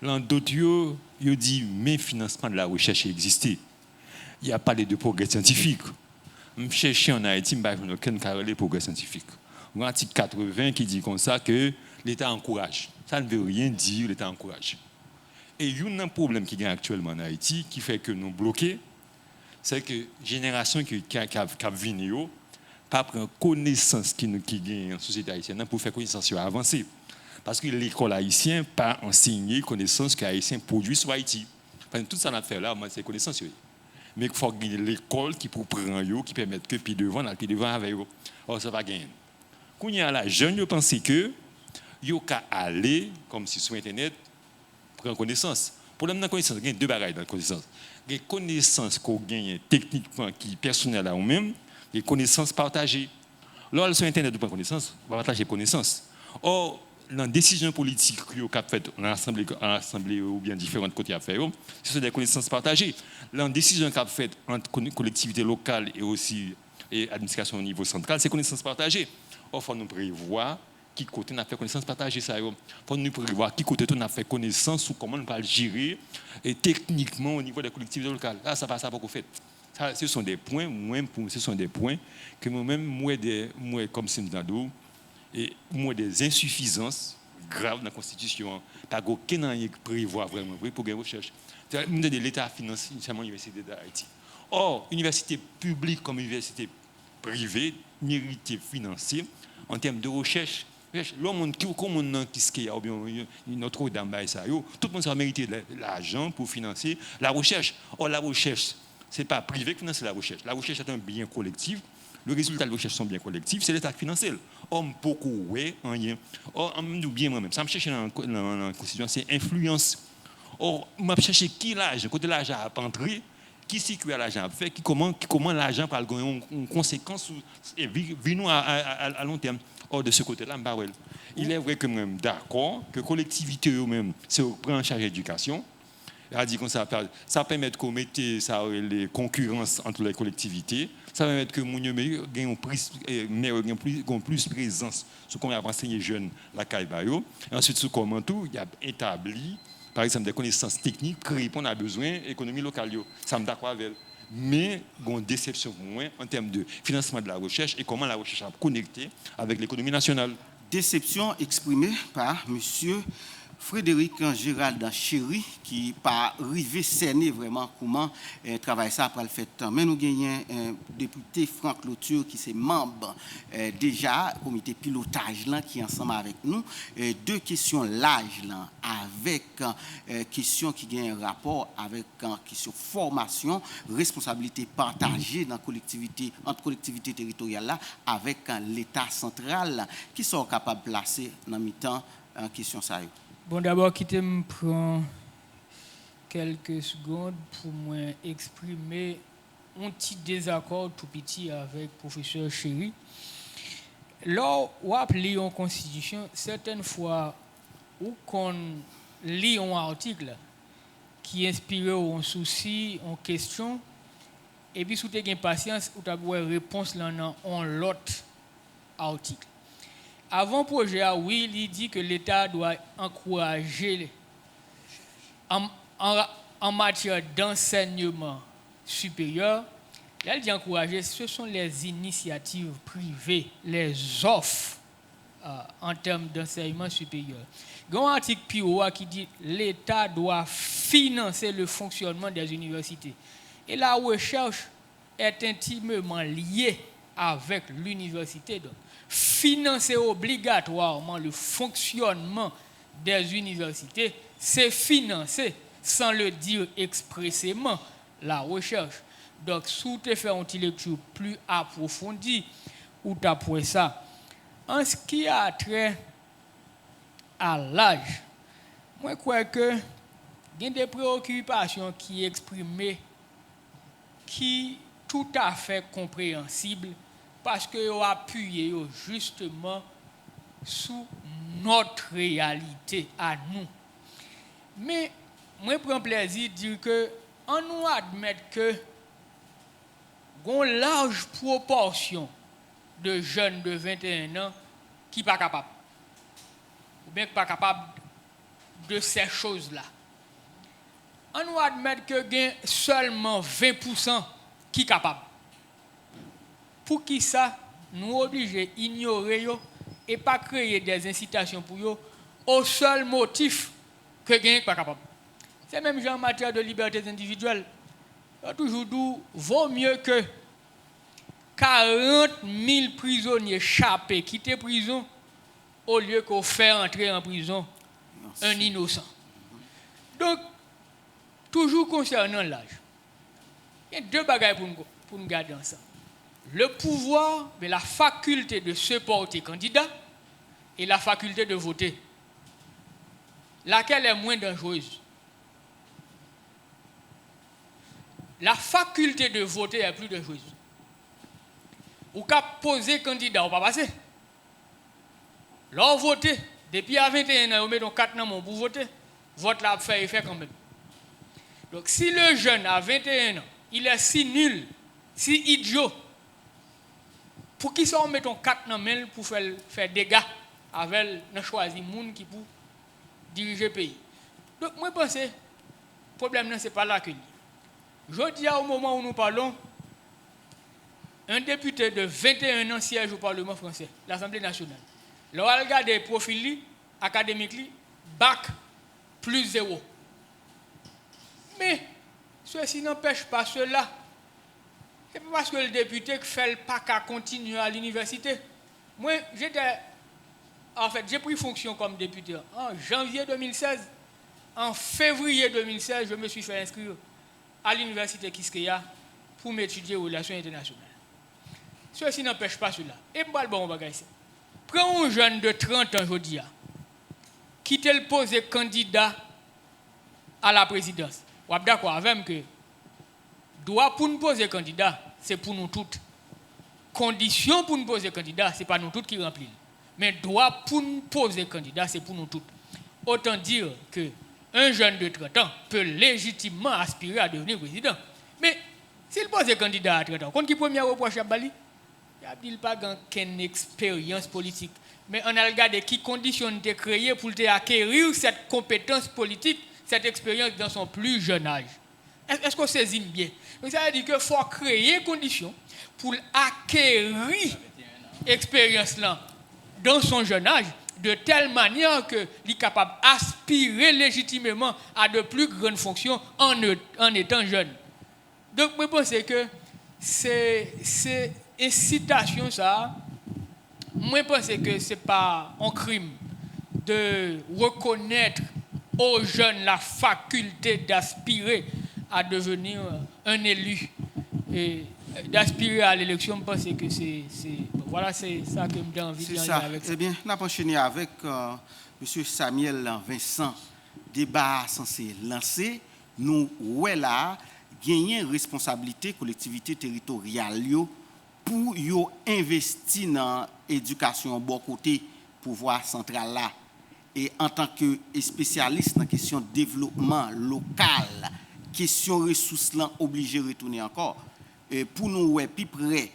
Lan dòt yo, yo di men finansman de la rechèch egziste. Y ap pale de pwogrè syantifik. M chèche ann Ayiti, m pa jwenn okenn ka rele pwogrè syantifik. Gen atik katreven ki di konsa ke Leta ankouraje. Ça ne veut rien dire, Leta ankouraje. E youn nan pwoblèm ki gen aktyèlman ann Ayiti, ki fè ke nou bloke, se ke jenerasyon ki, ki, ki ap, k ap vini yo, pa pran konesans ki, nou, ki genyen nan sosyete ayisyèn nan pou fè konesans yo avanse. Paske lekòl ayisyen pa ansenye konesans ke Ayisyen pwodui sou Ayiti. Paske tout sa n ap fè la, mwen, se konesans yo ye. Men fòk gen lekòl ki pou pran yo, ki pèmèt ke pi devan, n al pi devan avè yo. Ò, sa pa genyen. Kounye a la, jèn yo panse ke yo ka ale, kòmsi sou entènèt, pran konesans. Pwoblèm nan konesans, gen de bagay nan konesans. Gen konesans ke w genyen teknikman ki pèsonèl a ou menm, gen konesans pataje. Lè w al sou entènèt ou pran konesans, ou pa pataje konesans. Ò, nan desizyon politik yo k ap fèt nan asanble, nan asanble yo oubyen diferan kote y ap fè yo, se sou de konesans pataje. Nan desizyon k ap fèt ant ko-, kolektivite lokal e osi e administrasyon o nivo santral, se konesans pataje. Ò, fò nou prevwa ki kote n ap fè konesans pataje sa yo. Fò nou prevwa ki kote tou n ap fè konesans sou kòman nou pral jere e teknikman o nivo de kolektivite lokal. La, sa pa, sa poko fèt. Sa, ce sont des points, mwen, pou mwen, ce sont des points ke mwen menm, m wè de, m wè kòmsi m ta di w, e m wè de ensifizans grav nan konstitisyon an. Pa gen okenn anyen ki prevwa vrèman vre pou gen rechèch. M tande Leta finanse sèlman Inivèsite Dayiti. Ò, inivèsite piblik kòm inivèsite prive merite finanse an tèm de rechèch. Rechèch, lè yon moun ki, kon moun nan Kiskeya oubyen Nòtredam, bagay sa yo, tout moun sa yo merite la-, lajan pou finanse la rechèch. Ò, la rechèch, se pa prive ki finanse la rechèch. La rechèch est un bien collectif. Le résultat de la recherche, c'est un bien collectif. Se Leta ki finanse l. Ò, m poko wè anyen. Ò, an m di w byen mwen menm, sa m chèche nan, nan, nan konstitisyon an, se enfliyans. Ò, m ap chèche ki lajan, kote lajan an ap antre, ki sikwi a lajan ap fè, ki kòman, ki kòman lajan pral gen yon, yon konsekans sou e vi, vi nou a, a, a, a long tèm. Ò, de ce côté-là, m pa wè l. Il est vrai que mwen, m dakò ke kolektivite yo menm, se yo k pran an chaj edikasyon. Sa di konsa, sa, sa pèmèt ke w mete sa yo rele konkirans ant lè kolektivite. Sa pèmèt ke moun yo men gen yon plis, e, mè yo gen plis, gen plis prezans sou kòman y ap ansenye jèn lakay pa yo. E answit, sou kòman tou y ap etabli, pa egzanp, de konesans teknik ki reponn a bezwen ekonomi lokal yo. Sa, m dakò avè l. Men, gen yon desepsyon pou mwen an tèm de finansman de la rechèch e kòman la rechèch ap konekte avèk lekonomi nasyonal. Desepsyon eksprime pa mesye Frédéric Gérald Chéry, ki pa rive sène vrèman kouman, eh, travay sa a pral fèt. Men nou genyen, eh, depite Franck Lauture, ki se manm, eh, deja komite pilotaj lan, ki ansanm avèk nou. Eh, de kesyon laj lan avèk, eh, kesyon ki gen rapò avèk, eh, kesyon fòmasyon, responsablite pataje nan kolektivite, ant kolektivite teritoryal la avèk, eh, Leta santral. Kisa w kapab plase nan mitan, eh, kesyon sa yo? Bon, dabò, kite m pran kèlke segonn pou mwen eksprime yon ti dezakò tou piti avèk pwofesè Chéry. Lè w ap li yon konstitisyon, sètèn fwa, ou konn li yon atik ki enspire w yon sousi, yon kesyon, epi si w te gen pasyans, ou t ap wè repons lan nan yon lòt atik. Avan pwojè a, wi, li di ke Leta dwa ankouraje an, an, an matyè d'ansèyman siperyè, Lè l di ankouraje, ce sont les initiatives privées, les offres, euh, en termes d'enseignement supérieur. Gen yon atik pi wo a ki di l'État doit financer le fonctionnement des universités. Et la recherche est intimement liée avec l'université. Donc, financer obligatoirement le fonctionnement des universités, c'est financer, sans le dire expressément, la recherche. Donk, si w te fè yon ti lekti pli apwofondi, ou t ap wè sa. An ce qui a trait à l'âge, mwen kwè ke gen de preokipasyon ki eksprime ki toutafè konpreyansib, paske yo apiye yo jisteman sou notre réalité à nous. Men, mwen pran plèzi di ke annou admèt ke gon laj pwopòsyon de jèn de venteyen an ki pa kapab, oubyen ki pa kapab de ces choses-là. Annou admèt ke gen sèlman ven pousan ki kapab. Poukisa nou oblije inyore yo e pa kreye des incitations pou yo, au seul motif ke gen ki pa kapab? Se menm jan an matyè de libertés individuelles. Yo toujou di w, vo mye ke karant mil prizonye chape kite prizon, olye ke w fè antre an prizon un inosan. Donk, toujou konsènan laj, gen de bagay pou n, pou n gade ansanm. Le pouvoir, ben, la faculté de se porter candidat et la faculté de voter. Laquelle est moins dangereuse? La faculté de voter est plus dangereuse. Ou ka poze kandida, ou pa pase. Lè w vote, depi a venteyen an, yo mete yon kat nan men w pou w vote, vòt la ap fè efè kanmenm. Donk, si le jeune à vingt et un ans, il est si nul, si idiot, poukisa w mete yon kat nan men l pou fè l fè dega avè l nan chwazi moun ki pou dirije peyi? Donk, mwen panse, pwoblèm nan, se pa la ke l ye. Jodi a, au moment où nous parlons, un député de vingt et un ans siège au Parlement français, l'Assemblée nationale. Lè w al gade pwofil li, akademik li, bak, plis zewo. Men, ceci n'empêche pas cela. Se pa paske l depite k fè l pa ka kontinye al inivèsite. Mwen, j'étais, en fait, j'ai pris fonction comme député en janvier deux mille seize. En février deux mille seize, je me suis fait inscrire à l'université Quisqueya pour m'étudier aux relations internationales. Ceci n'empêche pas cela. E m pral ba w yon bagay senp. Pran yon jèn de trant an jodi a, kite l poze kandida a la prezidans. W ap dakò avè m ke dwa pou n poze kandida, se pou nou tout. Kondisyon pou n poze kandida, se pa nou tout ki ranpli l. Men dwa pou n poze kandida, se pou nou tout. Autant dire que un jeune de trente ans peut légitimement aspirer à devenir président. Men, si l poze kandida a trant an, konn ki premye repwòch y ap ba li? Y ap di l pa gen okenn eksperyans politik. Men ann al gade ki kondisyon n te kreye pou l te acquérir cette compétence politique, cette expérience dans son plus jeune âge. Èske w sezi m byen? Donk, sa vle di ke fò w kreye kondisyon pou l akeri eksperyans lan dans son jeune âge, de telle manière que li kapab aspire légitimement à de plus grandes fonctions en, en étant jeune. Donk, mwen panse ke se, se ensitasyon sa a, mwen panse ke se pa yon krim de reconnaître aux jeunes la faculté d'aspirer à devenir un élu, et d'aspirer à l'élection. Mwen panse ke se, se, bon, voilà, se sa ke m te anvi di ansanm avèk sa. Ebyen, n ap anchene avèk, euh, mesye Samuel Vincent. Deba a sanse lanse. Nou wè la a, genyen responsablite kolektivite teritoryal yo pou yo envesti nan edikasyon bò kote pouvwa santral la. E antanke espesyalis nan kesyon devlopman lokal, kesyon resous lan oblije retounen ankò. E pou nou wè pi pre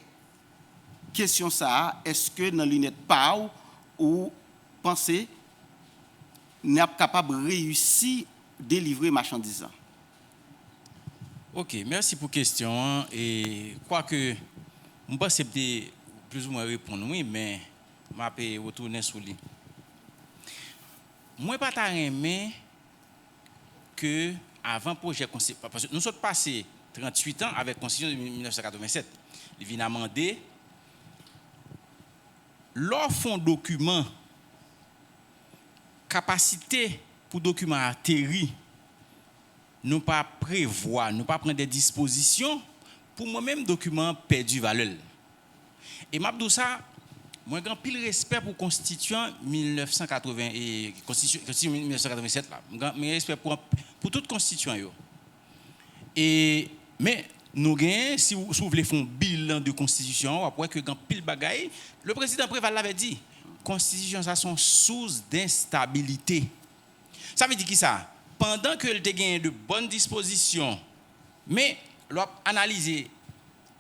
kesyon sa a, èske nan linèt pa w, ou panse n ap kapab reyisi delivre machandiz lan? Ok, mèsi pou kesyon an. E kwake m panse m te plizoumwen reponn wi, men m ape retounen sou li. Mwen pa ta renmen ke avan pwojè konsti-, paske nou sot pase tranntuit an avèk konstitisyon de mil nèf san katrevennsèt. Li vin amande. Lè w fè yon dokiman, kapasite pou dokiman an ateri, nou pa prevwa, nou pa pran de dispozisyon pou mwen menm dokiman an pèdi valè l. E m ap di w sa, mwen gen anpil respè pou konstityan mil nèf san katreven, e, konstityan, konstityan mil nèf san katreven sèt la. Mwen gen, mwen gen respè pou, pou tout konstityan yo. E, men, nou gen, si w, si w vle fè yon bilan de konstitisyon an, w ap wè ke gen anpil bagay. Le président Préval l'avait dit, konstitisyon sa se yon sous d'enstabilité. Sa vle di ki sa? Pandan ke l te genyen de bòn dispozisyon, men lè w ap analize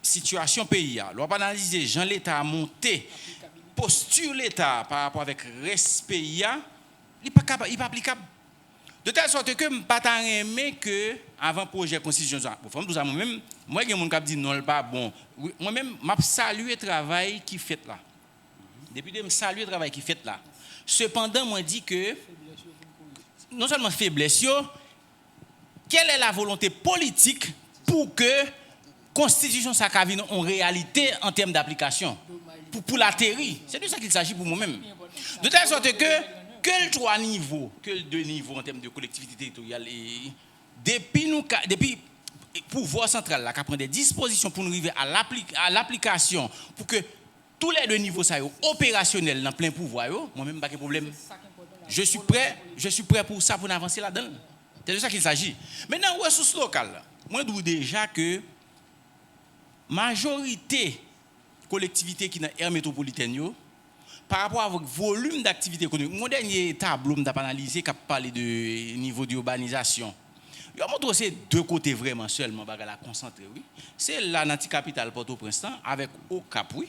sitiyasyon peyi a, lè w ap analize jan Leta a monte, posti Leta a pa rapò avèk rès peyi a, li pa kaba-, li pa aplikab. De tèl sòt ke m pa ta renmen ke avan pwojè konstitisyon sa, bon, fò m di w sa mwen menm, mwen gen moun k ap di non, l pa bon. Wi, mwen menm, m ap salye travay ki fèt la. Depite, m salye travay ki fèt la. Sepandan, mwen di ke non sèlman feblès yo, quelle est la volonté politique pou ke konstitisyon sa ka vin yon reyalite an tèm daplikasyon, pou, pou l ateri? C'est de ça qu'il s'agit pour moi-même. De telle sorte que, ke l twa nivo, ke l de nivo an tèm de kolektivite teritoryal, e depi nou ka, depi pouvwa santral la ka pran de dispozisyon pou nou rive a lapli-, a laplikasyon, pou ke toulède nivo sa yo operasyonèl nan plen pouvwa yo, mwen menm m pa gen pwoblèm. Je suis prêt, je suis prêt pour ça, pou n avanse ladan l. C'est de ça qu'il s'agit. Mentnan, resous lokal, mwen di w deja ke majorite kolektivite ki nan ère métropolitaine yo, pa rapò avèk volim daktivite ekonomik. Yon dènye tablo m t ap analize k ap pale de nivo de urbanizasyon. Yo montre w se de kote vrèman sèlman bagay la konsantre, wi. Se la nan ti kapital Pòtoprens lan, avèk Okap, wi.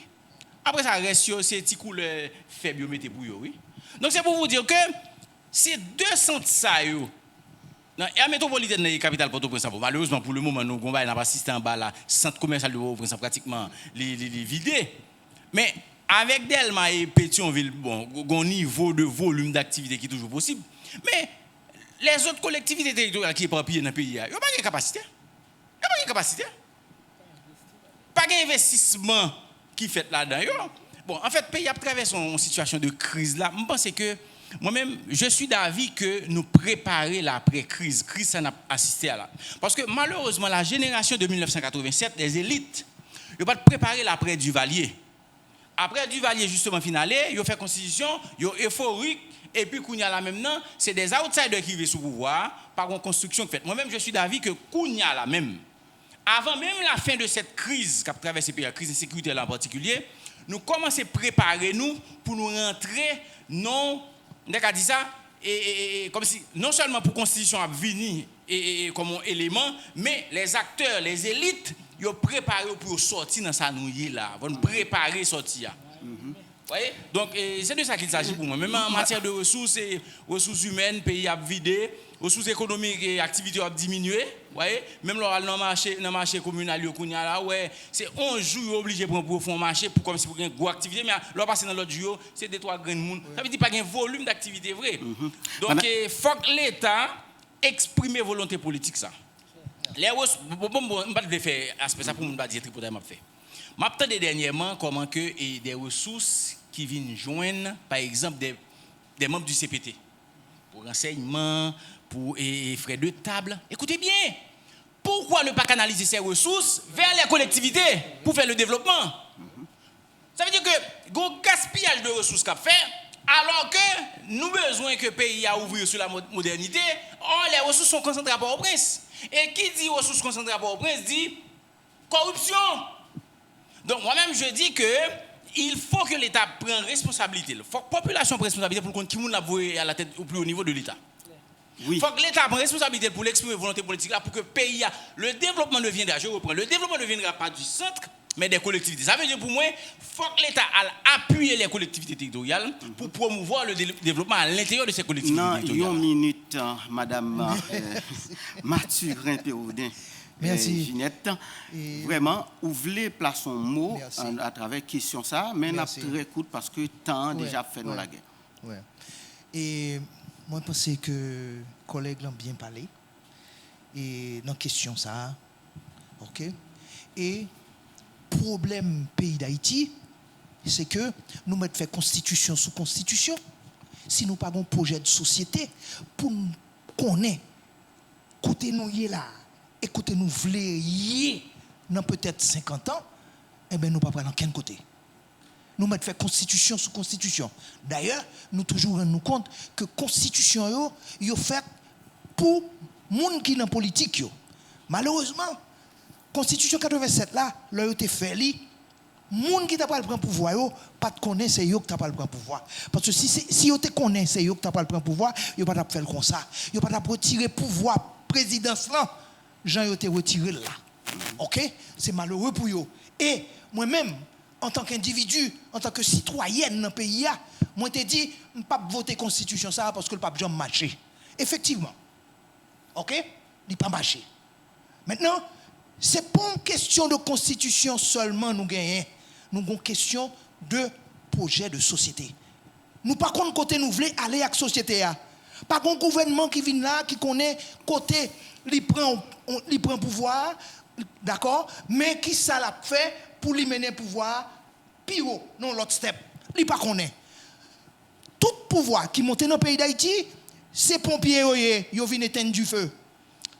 Apre sa, rès yo, se ti koulè fèb yo mete pou yo, wi. Donk, se pou vous dire que se de sant sa yo, nan ère métropolitaine nan e kapital Pòtoprens lan, bon, malerezman, pou le moman, nou gon bagay n ap asiste anba la, sant komèsyal de Pòtoprens lan, pratikman, li, li, li vide. Men, avèk Dèlma e Petyonvil, bon, gon nivo de volim daktivite ki toujou posib. Men, lèzòt kolektivite teritoryal ki epapiye nan peyi a, yo pa gen kapasite. Yo pa gen kapasite. Pa gen envestisman ki fèt ladan yo. Bon, anfèt, peyi ap travèse yon, yon sitiyasyon de kriz la. M panse ke, mwen menm, je suis d'avis ke nou prepare l aprè kriz. Kriz sa n ap asiste a la. Paske, malerezman, la jenerasyon de mil nèf san katreven sèt, les élites, yo pa t prepare l aprè Duvalier. Aprè Duvalier, jisteman, fin ale, yo fè konstitisyon, yo eforik, epi kounye a la menm nan, se des outsiders ki rive sou pouvwa a, pa gon konstriksyon k fèt. Mwen menm, je suis d'avis ke kounye a la menm, avan menm la fen de cette crise k ap travèse peyi a, kriz ensekirite la an patikilye, nou kòmanse prepare nou pou nou rantre nan, m ta ka di sa, e, e, e, e, kòmsi, non sèlman pou konstitisyon ap vini e, e, e, kòm yon eleman, men les acteurs, les élites, yo prepare yo pou yo sòti nan sa nou ye la. Fò n prepare sòti a. Voyez? Donk, e, se de sa qu'il s'agit pou mwen. Menm an matyè de resous, e, resous imèn, peyi ap vide, resous ekonomik, e, aktivite yo ap diminye. Voyez? Menm lè w al nan mache, nan mache kominal yo kounye a la, w wè, se yon jou yo oblije pran pou yo fè yon mache pou kòmsi pou gen gwo aktivite, men lè w pase nan lòt jou yo, se de twa grenn moun. Sa vle di pa gen volim daktivite vre. Donk, e, fòk Leta eksprime volonte politik sa. Lè res-, bon, bon, bon, m pa t vle fè aspè sa pou moun pa di se tripotay m ap fè. M ap tande dènyèman kòman ke, e, de resous ki vin jwenn, pa egzanp, de, de manm di C P T, pou ransèyman, pou, e, e, frè de tab. Écoutez bien, pourquoi ne pas canaliser ces ressources vers les collectivités pour faire le développement? Sa vle di ke gon gaspiyaj de resous k ap fè, alò ke nou bezwen ke peyi a ouvrir sur la mo-, modernité. Or, les ressources sont concentrées à Port-au-Prince. E ki di resous konsantre a Pòtoprens di koripsyon. Donk, mwen menm, je dis que il faut que Leta pran responsablite l. Fòk popilasyon pran responsablite pou l konn ki moun l ap voye à la tête au plus haut niveau de Leta. Wi. Fòk Leta pran responsablite l pou l eksprime volonte politik la pou ke peyi a, le développement ne viendra, je reprends, le développement ne viendra pas du centre, mais des collectivités. Sa vle di pou mwen, fòk Leta al apiye les collectivités territoriales pou promouvoir le dé-, développement à l'intérieur de ces collectivités territoriales. Nan yon minit, euh, madam, euh, Mathurin Pérodin, Mèsi. Jinèt, vrèman, ou vle plase yon mo atravè kesyon sa a, men n ap trè kout paske tan an deja ap fè nou lagè. Wi. E mwen panse ke kòlèg lan byen pale e nan kesyon sa a. Oke? E pwoblèm peyi Dayiti, se ke nou mèt fè konstitisyon sou konstitisyon. Si nou pa gen yon pwojè de sosyete pou n konnen kote nou ye la a e kote nou vle ye nan petèt senkant an, enben nou pa pral ankenn kote. Nou mèt fè konstitisyon sou konstitisyon. Dayè, nou toujou rann nou kont ke konstitisyon yo, yo fèt pou moun ki nan politik yo. Malerezman, konstitisyon katrevennsèt la, lè yo te fè li, moun ki ta pral pran pouvwa yo pa t konnen se yo ki ta pral pran pouvwa. Paske si, se- si yo te konnen se yo ki ta pral pran pouvwa, yo pa t ap fè l konsa. Yo pa t ap retire pouvwa prezidans lan jan yo te retire l la. Oke? Se malere pou yo. E mwen menm, antanke endividi, antanke sitwayèn nan peyi a, mwen te di, m p ap vote konstitisyon sa a paske l p ap janm mache. Efektivman. Oke? Li pa mache. Mentnan, se pa yon kesyon de konstitisyon sèlman nou genyen. Nou gen yon kesyon de pwojè de sosyete. Nou pa konn kote nou vle ale ak sosyete a. Pa gen yon gouvènman ki vin la ki konnen kote li pran, li pran pouvwa a, dakò, men ki sa l ap fè pou li mennen pouvwa a pi wo, nan yon lòt step. Li pa konnen. Tout pouvwa ki monte nan peyi Dayiti, se ponpye yo ye, yo vin etenn dife.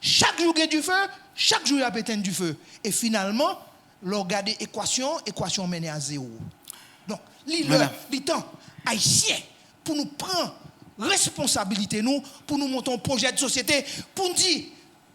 Chak jou gen dife, chak jou y ap etenn dife. E finalman, lè w gade ekwasyon an, ekwasyon an mennen a zewo. Donk, li lè, li tan, Ayisyen, pou nou pran responsabilite nou, pou nou monte yon pwojè de sosyete, pou n di,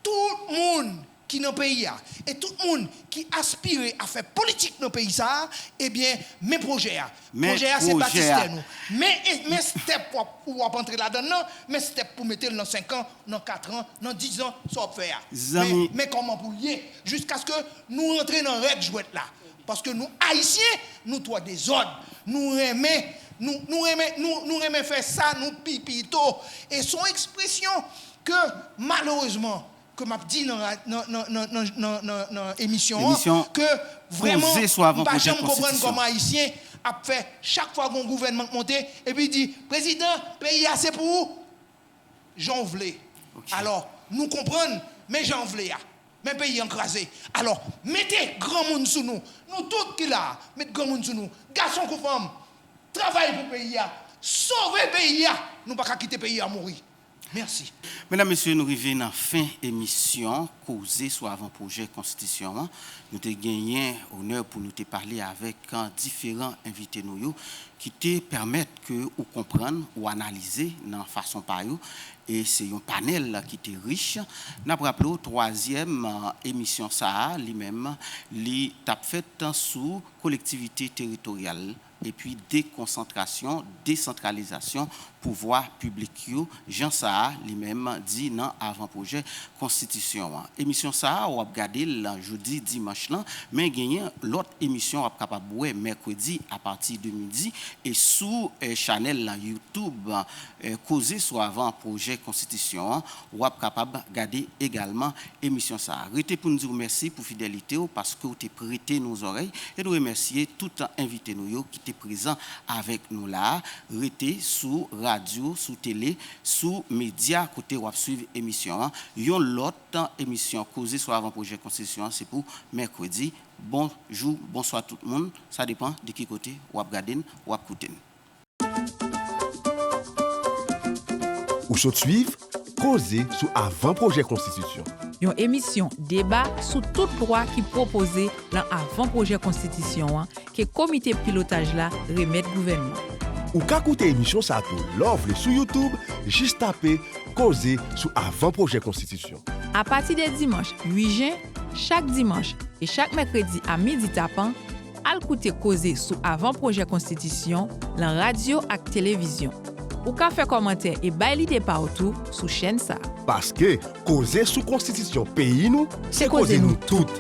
tout moun ki nan peyi a, e tout moun ki aspire a fè politik nan peyi sa a, ebyen, men pwojè a. Pwojè a se batistè nou. Men, e, men step w ap, w ap antre ladan l nan, men step pou mete l nan senk an, nan kat an, nan diz an, sa w ap fè a. Men, men kòman pou l ye, jiskaske nou rantre nan règ jwèt la. Paske nou Ayisyen, nou twò dezòd. Nou renmen, nou, nou renmen, nou, nou renmen fè sa nou pi pito. E se yon ekspresyon ke, malerezman, ke m ap di nan, nan emisyon an, ke vrèman, m pa janm konprann kòman Ayisyen ap fè, chak fwa gen yon gouvènman k monte, epi di, Prezidan, peyi a se pou ou, jan w vle. Alò, nou konprann, men jan w vle a. Men peyi an kraze. Alò, mete granmoun sou nou. Nou tout ki la a, met granmoun sou nou. Gason kou fanm, travay pou peyi a. Sove peyi a. Nou pa ka kite peyi a mouri. Mèsi. Medam, mesye, nou rive nan fen emisyon Koze sou avan pwojè konstitisyon an. Nou te genyen onè pou nou te pale avèk, eh, diferan envite nou yo ki te pèmèt ke ou konprann, ou analize nan fason pa yo. E se yon panèl ki te rich. N ap raple w, twazyèm, eh, emisyon sa a, li menm, li t ap fèt sou kolektivite teritoryal epi dekonsantrasyon, desantralizasyon pouvwa piblik yo, jan sa a li menm di nan avan pwojè konstitisyon an. Emisyon sa a, w ap gade l jodi dimanch lan, men genyen lòt emisyon w ap kapab wè mèkredi apati de midi, e sou, eh, chanèl YouTube, eh, Koze sou avan pwojè konstitisyon an, w ap kapab gade egalman emisyon sa a. Rete pou n di w mèsi pou fidelite w, paske w te prete nou zòrèy, e nou remèsye tout envite nou yo ki te prezan avèk nou la a. Rete sou radyo, sou tele, sou medya kote w ap swiv emisyon an. Yon lòt emisyon Koze sou avan pwojè konstitisyon an, se pou mèkredi. Bonjou, bonswa tout moun. Sa depann de ki kote w ap gade n, w ap koute n. Ou sot swiv Koze sou avan pwojè konstitisyon. Yon emisyon deba sou tout lwa ki pwopoze lan avan pwojè konstitisyon an ke komite pilotaj la remèt gouvènman. Ou ka koute emisyon sa tou lè w vle sou YouTube, jis tape Koze sou avan pwojè konstitisyon. Apati de dimanch uit jen, chak dimanch e chak mèkredi a midi tapan, al koute koze sou avan pwojè konstitisyon lan radyo ak televizyon. Ou ka fè kòmantè e bay lide pa w tou sou chèn sa a. Paske koze sou konstitisyon peyi nou, se koze nou tout.